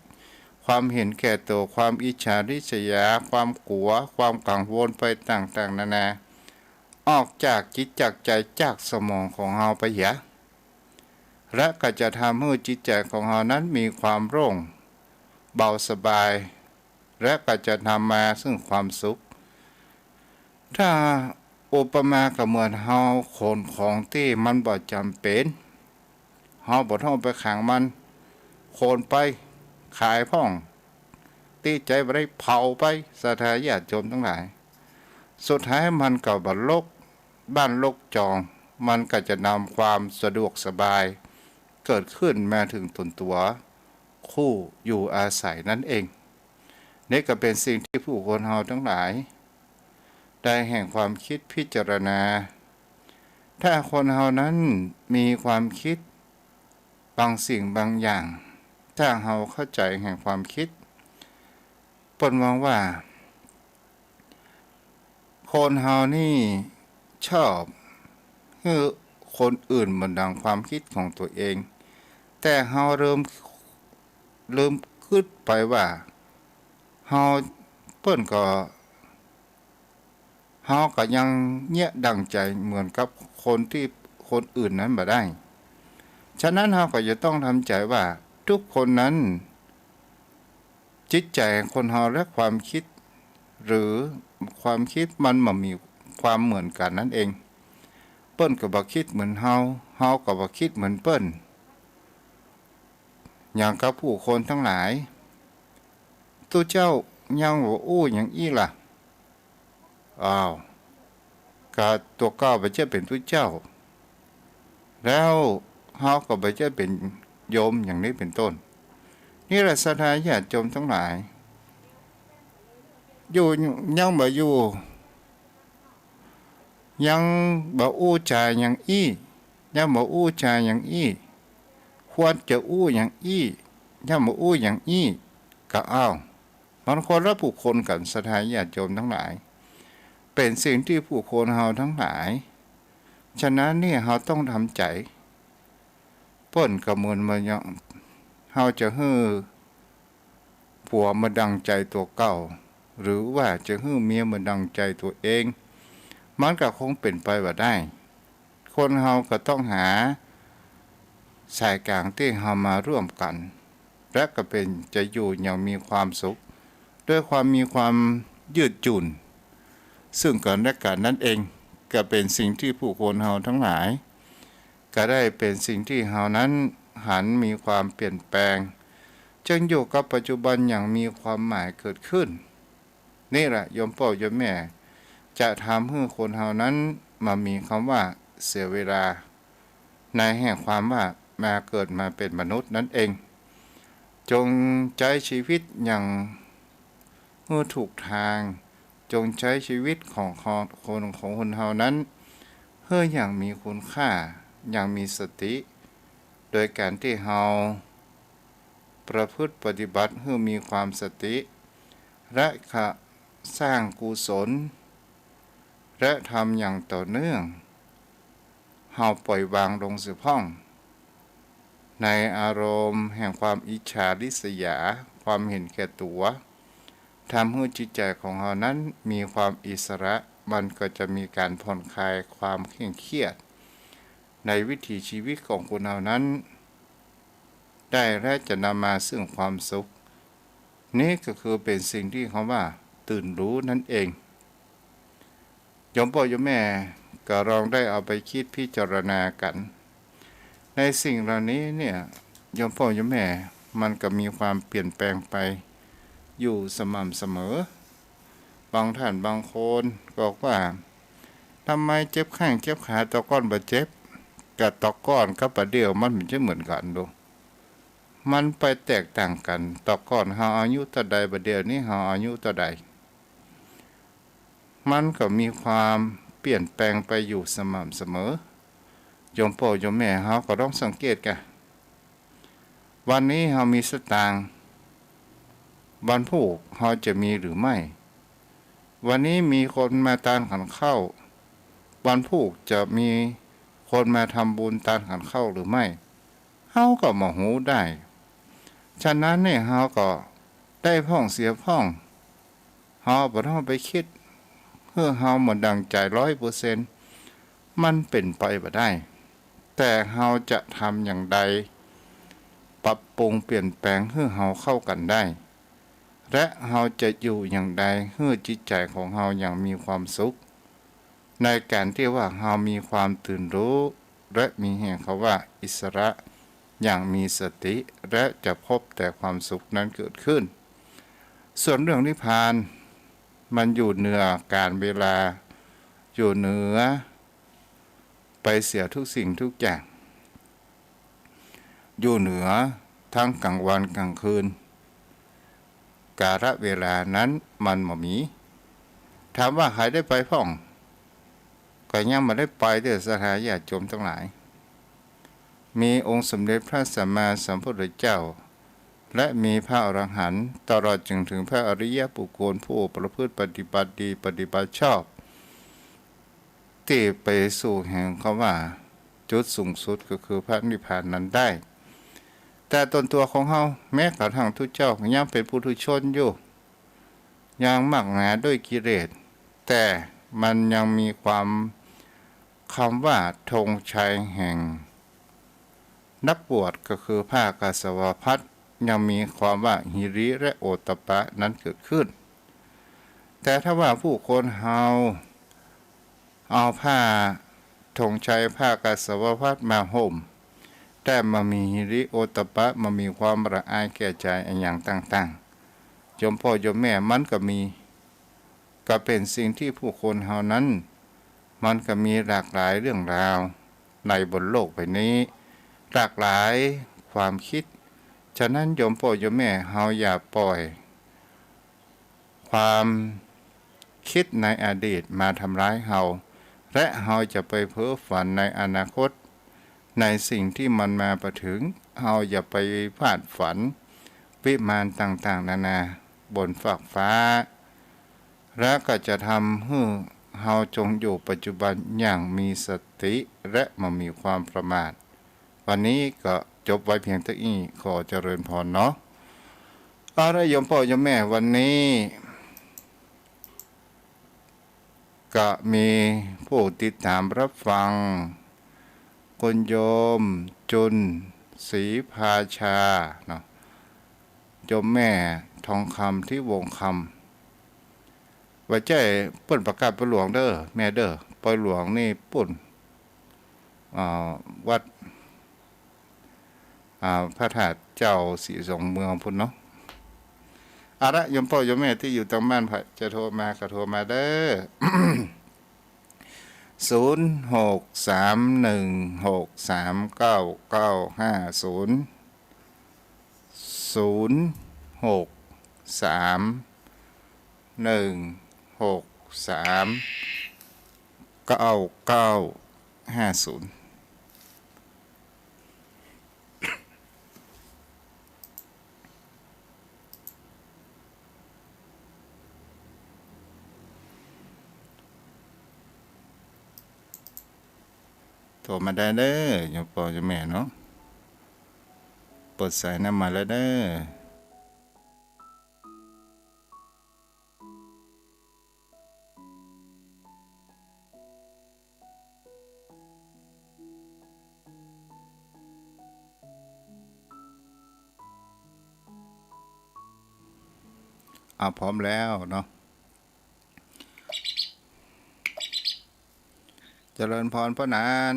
ความหันแก่ตั๋ว ความอิจฉาริษยา ความกั๋ว ความกังวลไปต่างๆ นานา ออกจากจิตจากใจ๋ จากสมองของเฮาไปเหีย และก็จะทำหื้อจิตใจ๋ของเฮานั้นมีความโล่งเบาสบาย และก็จะนำมาซึ่งความสุข ถ้าอุปมาก็เหมือนเฮาขนของตี้มันบ่จ๋ำเป๋น เฮาบ่ต้องไปขังมัน ขนไป ขายพ่อง ตี้ใจ๊บ่ได้เผาไป ศรัทธาญาติโยมตังหลาย สุดท้ายมันก็บ่รก บ้านรกจอง มันก็จะนำความสะดวกสบาย เกิดขึ้นมาเถิงต๋นตั๋ว คู่อยู่อาศัยนั้นเอง นี่ก็เป๋นสิ่งตี้ผู้คนเฮาตังหลาย ได้แห่งความกึ๊ดพิจารณา ถ้าคนเฮานั้นมีความกึ๊ดบางสิ่งบางอย่าง ถ้าเฮาเข้าใจ๋แห่งความกึ๊ด เปิ้นว่าว่า คนเฮานี่ชอบหื้อคนอื่นเหมือนดังความกึ๊ดของตั๋วเอง แต่เฮาลืม ลืมกึ๊ดไปว่า เฮา เปิ้นก็ เฮาก็ยังเยียะดั่งใจ๋เหมือนกับคนตี้ คนอื่นนั้นบ่ได้ ฉะนั้นเฮาก็จะต้องทำใจ๋ว่าทุกคนนั้น จิตใจ๋คนเฮาและความกึ๊ด หรือความกึ๊ดมันบ่มีความเหมือนกั๋นนั้นเอง เปิ้นก็บ่กึ๊ดเหมือนเฮา เฮาก็บ่กึ๊ดเหมือนเปิ้น อย่างกับผู้คนตังหลาย ตุ๊เจ้ายังบ่อู้หยังอี้ล่ะ อ้าว ก็ตั๋วเก่าบ่ใจ้เป๋นตุ๊เจ้า แล้วเฮาก็บ่ใจ้เป๋นโยมอย่างนี้เป๋นต้น นี่แหละศรัทธาญาติโยมตังหลาย อยู่ยังบ่อยู่ ยังบ่อู้จ๋าหยังอี้ ยังบ่อู้จ๋าหยังอี้ ควรจะอู้หยังอี้ ยังบ่อู้หยังอี้ ก็อ้าว มันคนละผู้คนกั๋นศรัทธาญาติโยมตังหลาย เป๋นสิ่งตี้ผู้คนเฮาตังหลาย ฉะนั้นเนี่ยเฮาต้องทำใจ๋ เปิ้นก็เหมือนมายัง เฮาจะหื้อ ผัวมาดังใจ๋ตั๋วเก่า หรือว่าจะหื้อเมียมาดังใจ๋ตั๋วเอง มันก็คงเป๋นไปบ่ได้ คนเฮาก็ต้องหาสายก๋างตี้เฮามาร่วมกั๋น และก็เป๋นจะอยู่อย่างมีความสุข ด้วยความมีความยืดหยุ่น ซึ่งกั๋นและกั๋นนั้นเอง ก็เป๋นสิ่งตี้ผู้คนเฮาตังหลาย ก็ได้เป๋นสิ่งตี้เฮานั้นหันมีความเปลี่ยนแปลง จึงอยู่กับปัจจุบันอย่างมีความหมายเกิดขึ้น นี่แหละโยมป้อโยมแม่ จะทำหื้อคนเฮานั้นบ่มีกำว่าเสียเวลา ในแห่งความว่ามาเกิดมาเป๋นมนุษย์นั้นเอง จงใจ๊ชีวิตอย่างหื้อถูกตาง จงใจ๊ชีวิตของคน ของคนเฮานั้น หื้ออย่างมีคุณค่า อย่างมีสติ โดยก๋านตี้เฮาประพฤติปฏิบัติหื้อมีความสติ และกระสร้างกุศล และทำอย่างต่อเนื่อง เฮาปล่อยวางลงเสียพ่อง ในอารมณ์แห่งความอิจฉาริษยา ความหันแก่ตั๋ว ทำหื้อจิตใจ๋ของเฮานั้นมีความอิสระ มันก็จะมีก๋านผ่อนคลายความเคร่งเครียด ในวิถีชีวิตของคนเฮานั้น ได้และจะนำมาซึ่งความสุข นี่ก็คือเป๋นสิ่งตี้เฮาว่าตื่นรู้นั่นเอง โยมป้อโยมแม่ก็ลองได้เอาไปกึ๊ดพิจารณากั๋น ในสิ่งเหล่านี้เนี่ย โยมป้อโยมแม่ มันก็มีความเปลี่ยนแปลงไปอยู่สม่ำเสมอ บางต้านบางคนก็บอกว่า ทำไมเจ็บแข้งเจ็บขา ตะก่อนบ่เจ็บ ก็ตะก่อนกับบ่าเดี่ยวมันบ่ใจ้เหมือนกั๋นดู มันไปแตกต่างกั๋น ตะก่อนเฮาอายุเต้าใด บ่าเดี่ยวนี้เฮาอายุเต้าใด มันก็มีความเปลี่ยนแปลงไปอยู่สม่ำเสมอ โยมป้อโยมแม่เฮาก็ลองสังเกตก่ะ วันนี้เฮามีสตางค์ วันพูกเฮาจะมีหรือไม่ วันนี้มีคนมาตานขันข้าว วันพูกจะมี คนมาทำบุญตานขันข้าวหรือไม่ เฮาก็บ่ฮู้ได้ ฉะนั้นเนี่ยเฮาก็ได้พ่องเสียพ่อง เฮาบ่ต้องไปกึ๊ดหื้อเฮาบ่ดั่งใจ๋ร้อยเปอร์เซ็นต์ มันเป๋นไปบ่ได้ แต่เฮาจะทำอย่างใด ปรับปรุงเปลี่ยนแปลงหื้อเฮาเข้ากั๋นได้ และเฮาจะอยู่อย่างใดหื้อจิตใจ๋ของเฮาอย่างมีความสุข ในก๋านตี้ว่าเฮามีความตื่นฮู้ และมีแห่งคำว่าอิสระ อย่างมีสติ และจะพบแต่ความสุขนั้นเกิดขึ้น ส่วนเรื่องนิพพาน มันอยู่เหนือก๋าลเวลา อยู่เหนือไปเสียทุกสิ่งทุกอย่าง อยู่เหนือทั้งก๋างวันก๋างคืน กาลเวลานั้นมันบ่มี ถามว่าใผได้ไปพ่อง ก็ยังบ่ได้ไปเต๊อะ ศรัทธาญาติโยมตังหลาย มีองค์สมเด็จพระสัมมาสัมพุทธเจ้า และมีพระอรหันต์ ตลอดจนถึงพระอริยบุคคลผู้ประพฤติปฏิบัติดีปฏิบัติชอบ ตี้ไปสู่แห่งคำว่าจุดสูงสุดก็คือพระนิพพานนั้นได้ แต่ตนตั๋วของเฮา แม้กระทั่งตุ๊เจ้าก็ยังเป๋นปุถุชนอยู่ ยังมากหนาด้วยกิเลส แต่มันยังมีความ คำว่าธงชัยแห่งนักบวชก็คือผ้ากาสาวพัสตร์ ยังมีความว่าหิริและโอตตัปปะนั้นเกิดขึ้น แต่ถ้าว่าผู้คนเฮาเอาผ้าธงชัยผ้ากาสาวพัสตร์มาห่ม แต่บ่มีหิริโอตตัปปะ บ่มีความละอายแก่ใจ๋อะหยังต่างๆ โยมป้อโยมแม่ มันก็มี ก็เป๋นสิ่งตี้ผู้คนเฮานั้น มันก็มีหลากหลายเรื่องราวในบนโลกใบนี้ หลากหลายความกึ๊ด ฉะนั้นโยมป้อโยมแม่ เฮาอย่าปล่อยความกึ๊ดในอดีตมาทำร้ายเฮา และเฮาจะไปเพ้อฝันในอนาคต ในสิ่งตี้มันมาบ่เถิง เฮาอย่าไปวาดฝันวิมานต่างๆ นานาบนฟากฟ้า และก็จะทำหื้อเฮาจงอยู่ปัจจุบันอย่างมีสติ และบ่มีความประมาท วันนี้ก็จบไว้เพียงเต้าอี้ ขอเจริญพรเนาะ เอาละโยมป้อโยมแม่ วันนี้ ก็มีผู้ติดตามรับฟัง คุณโยมจุนศรีภาชาเนาะ โยมแม่ทองคำ ที่วงคำ บ่ใจ้เปิ้นประกาศปอยหลวงเด้อแม่เด้อ ปอยหลวงนี่ปุ้น อ่า วัด อ่า พระธาตุเจ้าศรีสองเมืองปุ้นเนาะ เอาละ โยมป้อโยมแม่ตี้อยู่ตางบ้าน ใผจะโทรมาก็โทรมาเด้อ ศูนย์ หก สาม หนึ่ง หก สาม เก้า เก้า ห้า ศูนย์ ศูนย์ หก สาม หนึ่ง หก สาม เก้า เก้า ห้า ศูนย์ โทรมาได้เด้อ โยมป้อโยมแม่เนาะ เปิดสายนำมาแล้วเด้อ อ่ะ พร้อมแล้วเนาะ เจริญพรป้อหนาน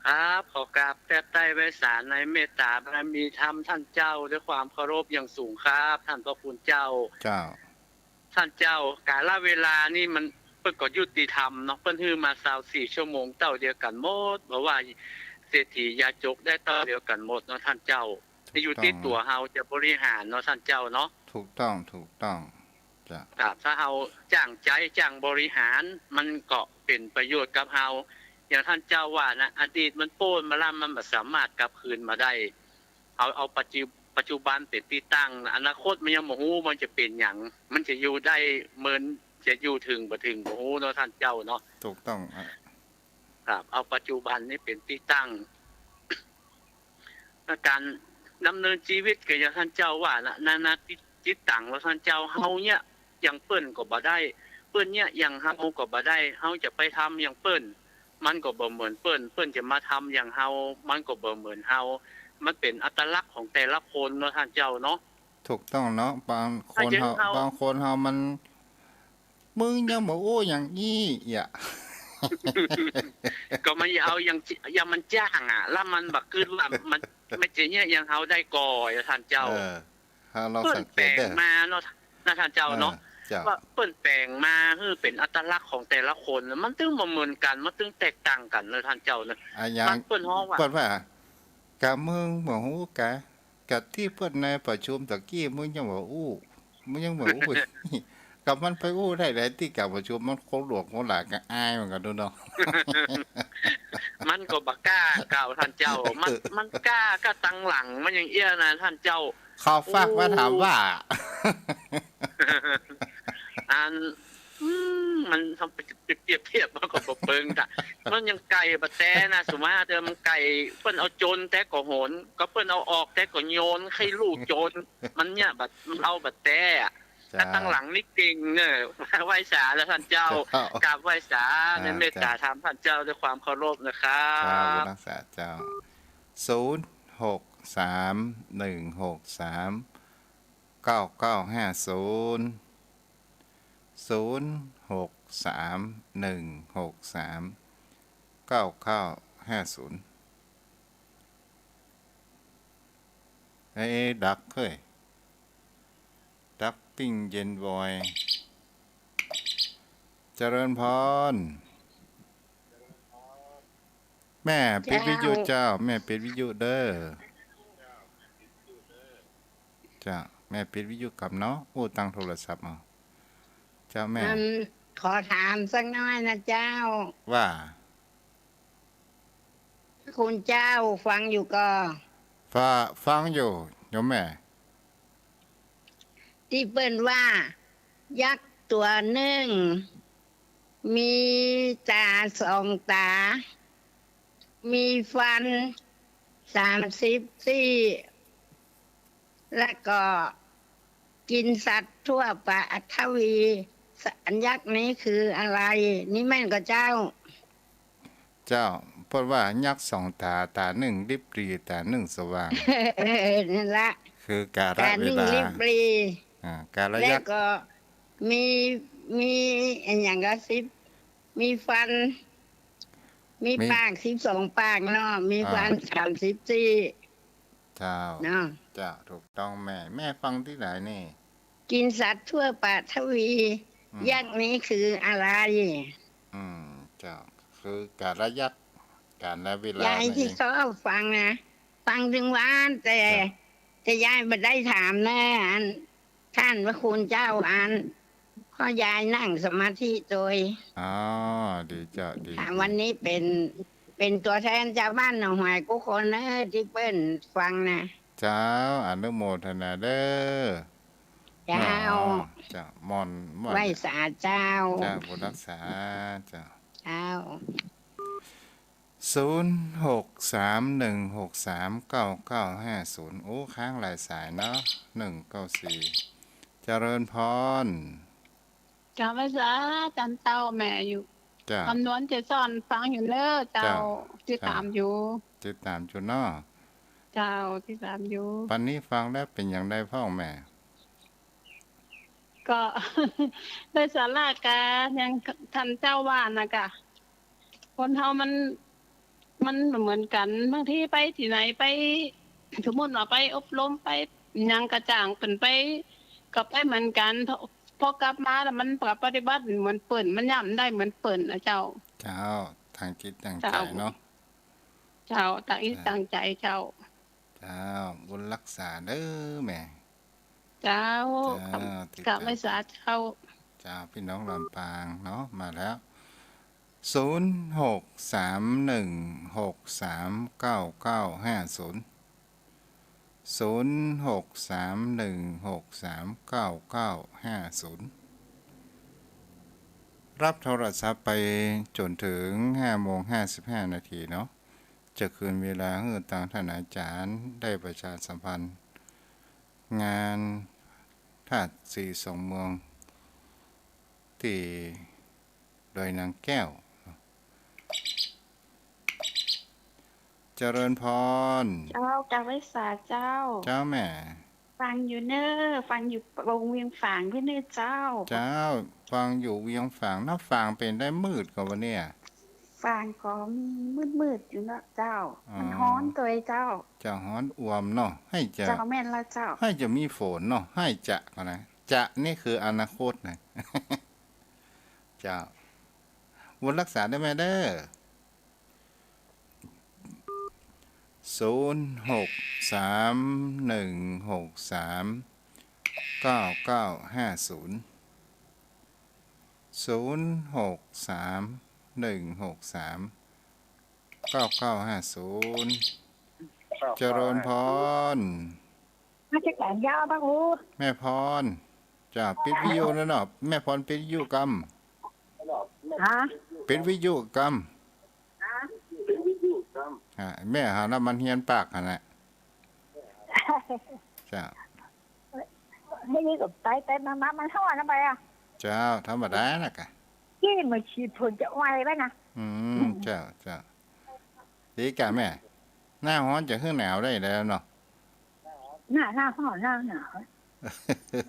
ครับ ขอกราบแทบใต้ไหว้สาในเมตตาบารมีธรรมท่านเจ้า ด้วยความเคารพอย่างสูงครับ ท่านพระคุณเจ้า เจ้า ท่านเจ้า กาลเวลานี่มัน เปิ้นก็ยุติธรรมเนาะ เปิ้นหื้อมาซาวสี่ชั่วโมงเต้าเดียวกั๋นหมด บ่ว่าเศรษฐียาจกได้เต้าเดียวกั๋นหมดเนาะท่านเจ้า ถูกต้อง แต่อยู่ตี้ตั๋วเฮาจะบริหารเนาะท่านเจ้าเนาะ ถูกต้อง ถูกต้อง เจ้า ครับ ถ้าเฮาจ้างใจ๊จ้างบริหาร มันก็เป๋นประโยชน์กับเฮา อย่างท่านเจ้าว่านะ อดีตมันโป๊นมาแล้ว มันบ่สามารถกลับคืนมาได้ เอา เอาปัจจุ ปัจจุบันเป๋นตี้ตั้ง อนาคตมันยังบ่ฮู้มันจะเป๋นหยัง มันจะอยู่ได้เมิน จะอยู่เถิงบ่เถิงบ่ฮู้เนาะท่านเจ้าเนาะ ถูกต้องอะ ครับ เอาปัจจุบันนี้เป๋นตี้ตั้ง และก๋านดำเนินจีวิตก็อย่างต้านเจ้าว่านะ นานาจิต จิตตัง ว่าต้านเจ้า เฮาเนี่ยอย่างเปิ้นก็บ่ได้ เปิ้นเนี่ยอย่างเฮาก็บ่ได้ เฮาจะไปทำอย่างเปิ้น มันก็บ่เหมือนเปิ้น เปิ้นจะมาทำอย่างเฮา มันก็บ่เหมือนเฮา มันเป๋นอัตลักษณ์ของแต่ละคนเนาะต้านเจ้าเนาะ ถูกต้องเนาะ บางคนเฮา ถ้าอย่างเฮา บางคนเฮามัน มึงยังบ่อู้อย่างอี้เอียะ ก็มันเอาอย่าง อย่างมันจ้างอะ แล้วมันบ่กึ๊ดว่ามัน มันจะเนี่ยอย่างเฮาได้ก่อ ต้านเจ้า เออ เฮาลองสังเกตเด้อ เปิ้นแป๋งมาเนาะ นะต้านเจ้าเนาะ เออ เจ้า ว่าเปิ้นแป๋งมาหื้อเป๋นอัตลักษณ์ของแต่ละคน มันตึงบ่เหมือนกั๋น มันตึงแตกต่างกั๋นเนาะต้านเจ้าเนาะ อะ อย่าง บางเปิ้นฮ้องว่า เปิ้นว่า กะมึงบ่ฮู้กะ กะตี้เปิ้นในประชุมตะกี้มึงยังบ่อู้ มึงยังบ่อู้ กะมันไปอู้ได้ใดตี้ก๋านประชุม มันคนหลวงคนหลายก็อายเหมือนกั๋นเนาะ มันก็บ่กล้าก่าวต้านเจ้า มัน เออ มันกล้าก็ตังหลังมันยังเอี้ยนะต้านเจ้า เขาฝากมาถามว่า โอ้ อัน อืม มันทำไปเปรียบเทียบมันก็บ่เปิงจ้ะ มันยังไก่บ่แต๊นะ สมมุติว่าเดี๋ยวมันไก่ เปิ้นเอาโจรแต๊ก็โหน ก็เปิ้นเอาออกแต๊ก็โยน ใค่ลูกโจร มันเนี่ยบ่ มันเอาบ่แต๊อะ เจ้า ถ้าตังหลังนี่เก่งเน่อ ไหว้สาแล้วต้านเจ้า เจ้า กราบไหว้สา อ่า ในเมตตา เจ้า ธรรมต้านเจ้าด้วยความเคารพนะครับ เจ้า รักษาเจ้า ศูนย์ หก สาม หนึ่ง หก สาม เก้า เก้า ห้า ศูนย์ ศูนย์ หก สาม หนึ่ง หก สาม เก้า เก้า ห้า ศูนย์ เอ๊ะ ดักเฮ้ย ดักปิ้งเย็นบอย เจริญพร แม่ปิดวิทยุเจ้า เจ้า แม่ปิดวิทยุเด้อ เจ้า แม่ปิดวิทยุก่ำเนาะ อู้ตังโทรศัพท์เอา เจ้าแม่ อัน ขอถามสักหน้อยนะเจ้า ว่า คุณเจ้าฟังอยู่ก่อ ฟะ ฟังอยู่ โยมแม่ ตี้เปิ้นว่า ยักษ์ตั๋วนึ่ง มีต๋าสองต๋า มีฟันสามสิบซี่ แล้วก็กินสัตว์ทั่วปฐวี สัญลักษณ์นี้คืออะไร นี่แม่นก่อเจ้า เจ้า เปิ้นว่ายักษ์สองต๋า ต๋านึ่งริบหรี่ ต๋านึ่งสว่าง เออ นั่นละ คือก๋าละเวลา ต๋านึ่งริบหรี่ อ่า ก๋าละยักษ์ แล้วก็มี มีอะหยังก่อ สิบ มีฟัน มี มีปากสิบสองปากเนาะ มี อ่า ฟันสามสิบซี่ เจ้า เนาะ เจ้า ถูกต้องแม่ แม่ฟังตี้ไหนนี่ กินสัตว์ทั่วปฐวี อืม ยักษ์นี้คืออะไร อืม เจ้า คือก๋าละยักษ์ ก๋าละเวลา ย้ายตี้ นั่นเอง ชอบฟังนะ ฟังตึงวัน แต่ เจ้า แต่ย้ายบ่ได้ถามนะ อัน ต้านพระคุณเจ้า อัน เพราะย้ายนั่งสมาธิโตย อ๋อ ดีเจ้า ดี ถาม ดี วันนี้เป๋น เป๋นตั๋วแทนจาวบ้านหนองหอยกู้คนเน้อ ตี้เปิ้นฟังนะ เจ้า อนุโมทนาเด้อ เจ้า อ๋อ เจ้า ม่อน ม่อน ไหว้สาเจ้า เจ้า ผู้รักษา เจ้า เจ้า ศูนย์ หก สาม หนึ่ง หก สาม เก้า เก้า ห้า ศูนย์ โอ้ ค้างหลายสายเนาะ หนึ่งเก้าสี่ เจริญพร กราบไหว้สาต้านเจ้า แม่อยู่ เจ้า คำนวณเจสอนฟังอยู่เน้อเจ้า เจ้า ติดต๋ามอยู่ เจ้า ติดต๋ามอยู่เนาะ เจ้า ติดต๋ามอยู่ ปันนี้ฟังแล้วเป๋นอย่างใดพ่องแม่ ก็ ได้สาระกา อย่างต้านเจ้าว่านะกะ คนเฮามัน มันบ่เหมือนกั๋น บางทีไปตี้ไหน ไป สมมุติว่าไปอบรม ไปหยังกะจ้างเปิ้นไป ก็ไปเหมือนกั๋น พอ พอกลับมาแล้วมันก็ปฏิบัติเหมือนเปิ้น มันย่ำได้เหมือนเปิ้นนะเจ้า เจ้า ตั้งจิตตั้งใจ๋เนาะ เจ้า ตั้งจิตตั้งใจ๋เจ้า เจ้า บุญรักษาเด้อแม่ เจ้า เจ้า กราบไหว้สาเจ้า เจ้า พี่น้องลำปางเนาะ มาแล้ว ศูนย์ หก สาม หนึ่ง หก สาม เก้า เก้า ห้า ศูนย์ ศูนย์ หก สาม หนึ่ง หก สาม เก้า เก้า ห้า ศูนย์ รับโทรศัพท์ไปจ๋นเถิงห้าโมงห้าสิบห้านาทีเนาะ จะคืนเวลาหื้อตางต้านอาจ๋ารย์ได้ประชาสัมพันธ์ งานธาตุสีสองเมือง ตี้ดอยนางแก้ว เจริญพร เจ้า กาไหว้สาเจ้า เจ้าแม่ ฟังอยู่เน่อ ฟังอยู่วงเวียงฝางเน่อเจ้า เจ้า ฟังอยู่เวียงฝาง น้ำฝางเป๋นได้มืดก่อวันเนี้ย ฝางก็มีมืดๆ อยู่เนาะเจ้า อ๋อ มันฮ้อนตวยเจ้า เจ้าฮ้อนอ่วมเนาะ ให้จะ เจ้าแม่นละเจ้า ให้จะมีฝนเนาะ ให้จะก่อนะ จะนี่คืออนาคตนะ เจ้า บุญรักษาเน่อแม่เน่อ ศูนย์หกสามหนึ่งหกสามเก้าเก้าห้าศูนย์ ศูนย์หกสามหนึ่งหกสามเก้าเก้าห้าศูนย์ เจริญพร นมัสก๋ารเจ้าพระครู แม่พร จ้า ปิดวิทยุแล้วเนาะ แม่พรปิดวิทยุกำ ฮะ ปิดวิทยุกำ อ่า แม่หาน้ำมันเฮียนปากหั่นแหละ จ้า ไม่นี่ก็ไปไปมามามันฮ้อนนะไปอ่ะ เจ้า ธรรมดานะกะ นี่มันฉีดพ่นจะไวไปนะ อืม เจ้า เจ้า ดีกะแม่ หน้าฮ้อนจะหื้อหนาวได้แล้วเนาะ หน้า หน้าฮ้อน หน้าหนาว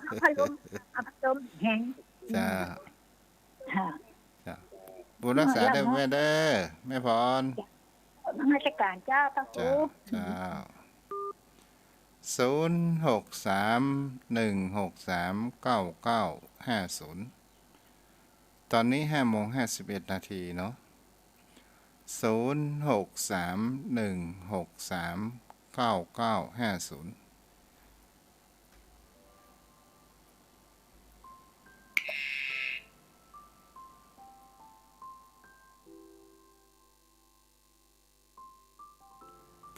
เอาพัดลม เอาพัดลมแหง เจ้า ค่ะ เจ้า บุญรักษาเน่อแม่เน่อ แม่พร นมัสก๋ารเจ้าพระครู เจ้า เจ้า ศูนย์หกสามหนึ่งหกสามเก้าเก้าห้าศูนย์ ต๋อนนี้ห้าโมงห้าสิบเอ็ดนาทีเนาะ ศูนย์หกสามหนึ่งหกสามเก้าเก้าห้าศูนย์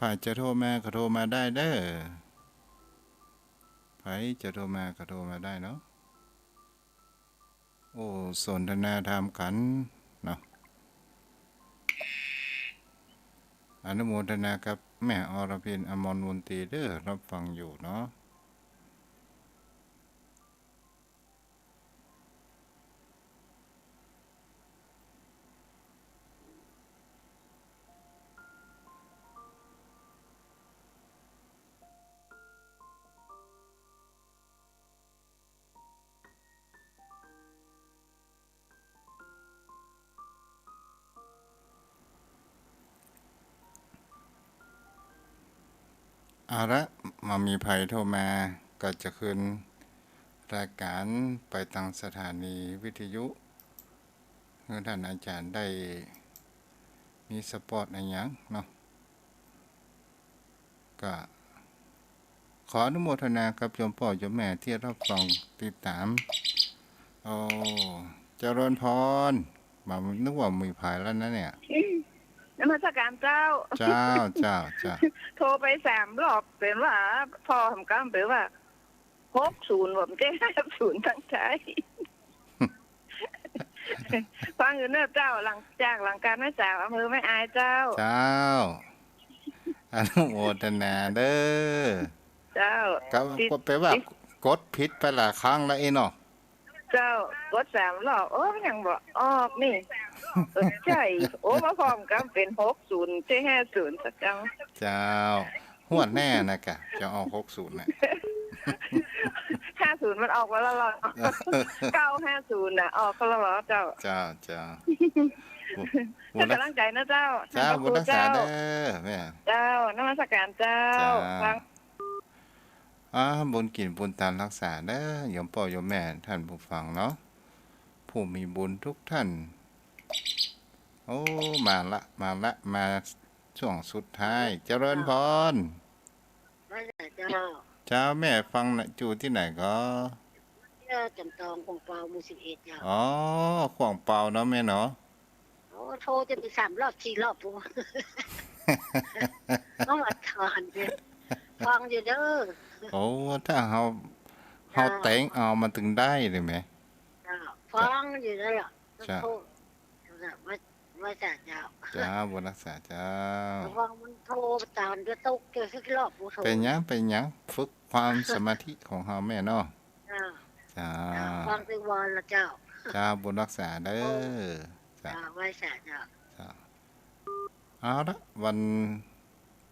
ใผจะโทรมาก็โทรมาได้เด้อ ใผจะโทรมาก็โทรมาได้เนาะ โอ้ สนทนาธรรมกั๋นเนาะ อนุโมทนากับแม่อรพิน อมรมนตรีเด้อ รับฟังอยู่เนาะ เอาละ บ่มีใผโทรมา ก็จะคืนรายก๋านไปตางสถานีวิทยุ หื้อต้านอาจ๋ารย์ได้มีสปอตอะหยังเนาะ ก็ขออนุโมทนากับโยมป้อโยมแม่ตี้รับฟังติดต๋าม โอ้ เจริญพร บ่นึกว่ามีใผแล้วนะเนี่ย นมัสก๋ารเจ้า เจ้า เจ้า เจ้า โทรไปสามรอบ เป๋นว่า ป้อหำกำเป๋นว่า หกศูนย์ บ่ เจ๊ ห้าศูนย์ ตังใจ๋ ฟังอยู่เน่อเจ้า หลังจากหลังก๋านแม่สาวอำเภอแม่อายเจ้า เจ้า อนุโมทนาเด้อ เจ้า ก็ ติด ก็แป๋ว่า ติด กดผิดไปหลายครั้งแล้วเอ๊ะเนาะ เจ้า กดสามรอบ โอ้ ยังบ่ออกนี่ เออ ใจ้ โอ้ มาพร้อมกำเป๋น หกศูนย์ เจ๊ ห้าศูนย์ สักกำ เจ้า ฮวดหน้านะกะ จะออก หกศูนย์ น่ะ ห้าศูนย์ มันออกมาแล้วเหรอ เก้าห้าศูนย์ น่ะ ออกมาแล้วเหรอเจ้า เจ้า เจ้า บุญ บุญรัก ก๋ำลังใจ๋นะเจ้า เจ้า บุญรักษาเด้อแม่ เจ้า นมัสก๋ารเจ้า เจ้า ฟัง อ่า บุญกิ๋นบุญตานรักษาเด้อ โยมป้อโยมแม่ต้านผู้ฟังเนาะ ผู้มีบุญกู้ต้าน โอ้ มาละ มาละ มา ช่วงสุดท้าย เจริญพร ว่าไงเจ้า เจ้า แม่ฟังนะอยู่ตี้ไหนก็ เจ้า จำตอง ขวางเปา หมู่สิบเอ็ด เจ้า อ๋อ ขวางเปาเนาะแม่เนาะ โอ้ โทรจะไปสามรอบสี่รอบพุ้น ต้องอดทนเนี่ย ฟังอยู่เด้อ โอ้ ถ้าเฮา เฮา เจ้า เต็งเอามันตึงได้เลยแหม เจ้า ฟังอยู่เด้อ เจ้า โทษ ไหว้ ไหว้สาเจ้า เจ้า บุญฮักษาเจ้า ระวังมันโทรตามเดี๋ยวตกเจอสักรอบ โอ้โห เป๋นหยัง เป๋นหยัง ฝึกความสมาธิของเฮาแม่เนาะ เจ้า เจ้า เจ้า ฟังแต่วันละเจ้า เจ้า บุญฮักษาเด้อ โอ้ เจ้า เจ้า ไหว้สาเจ้า เจ้า เอาละ วัน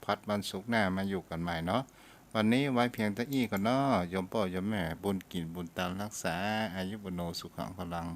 พัดวันศุกร์หน้ามาอยู่กั๋นใหม่เนาะ วันนี้ไว้เพียงเต้าอี้ก่อนเนาะ โยมป้อโยมแม่ บุญกิ๋นบุญตานฮักษา อายุวัณโณสุขังพลัง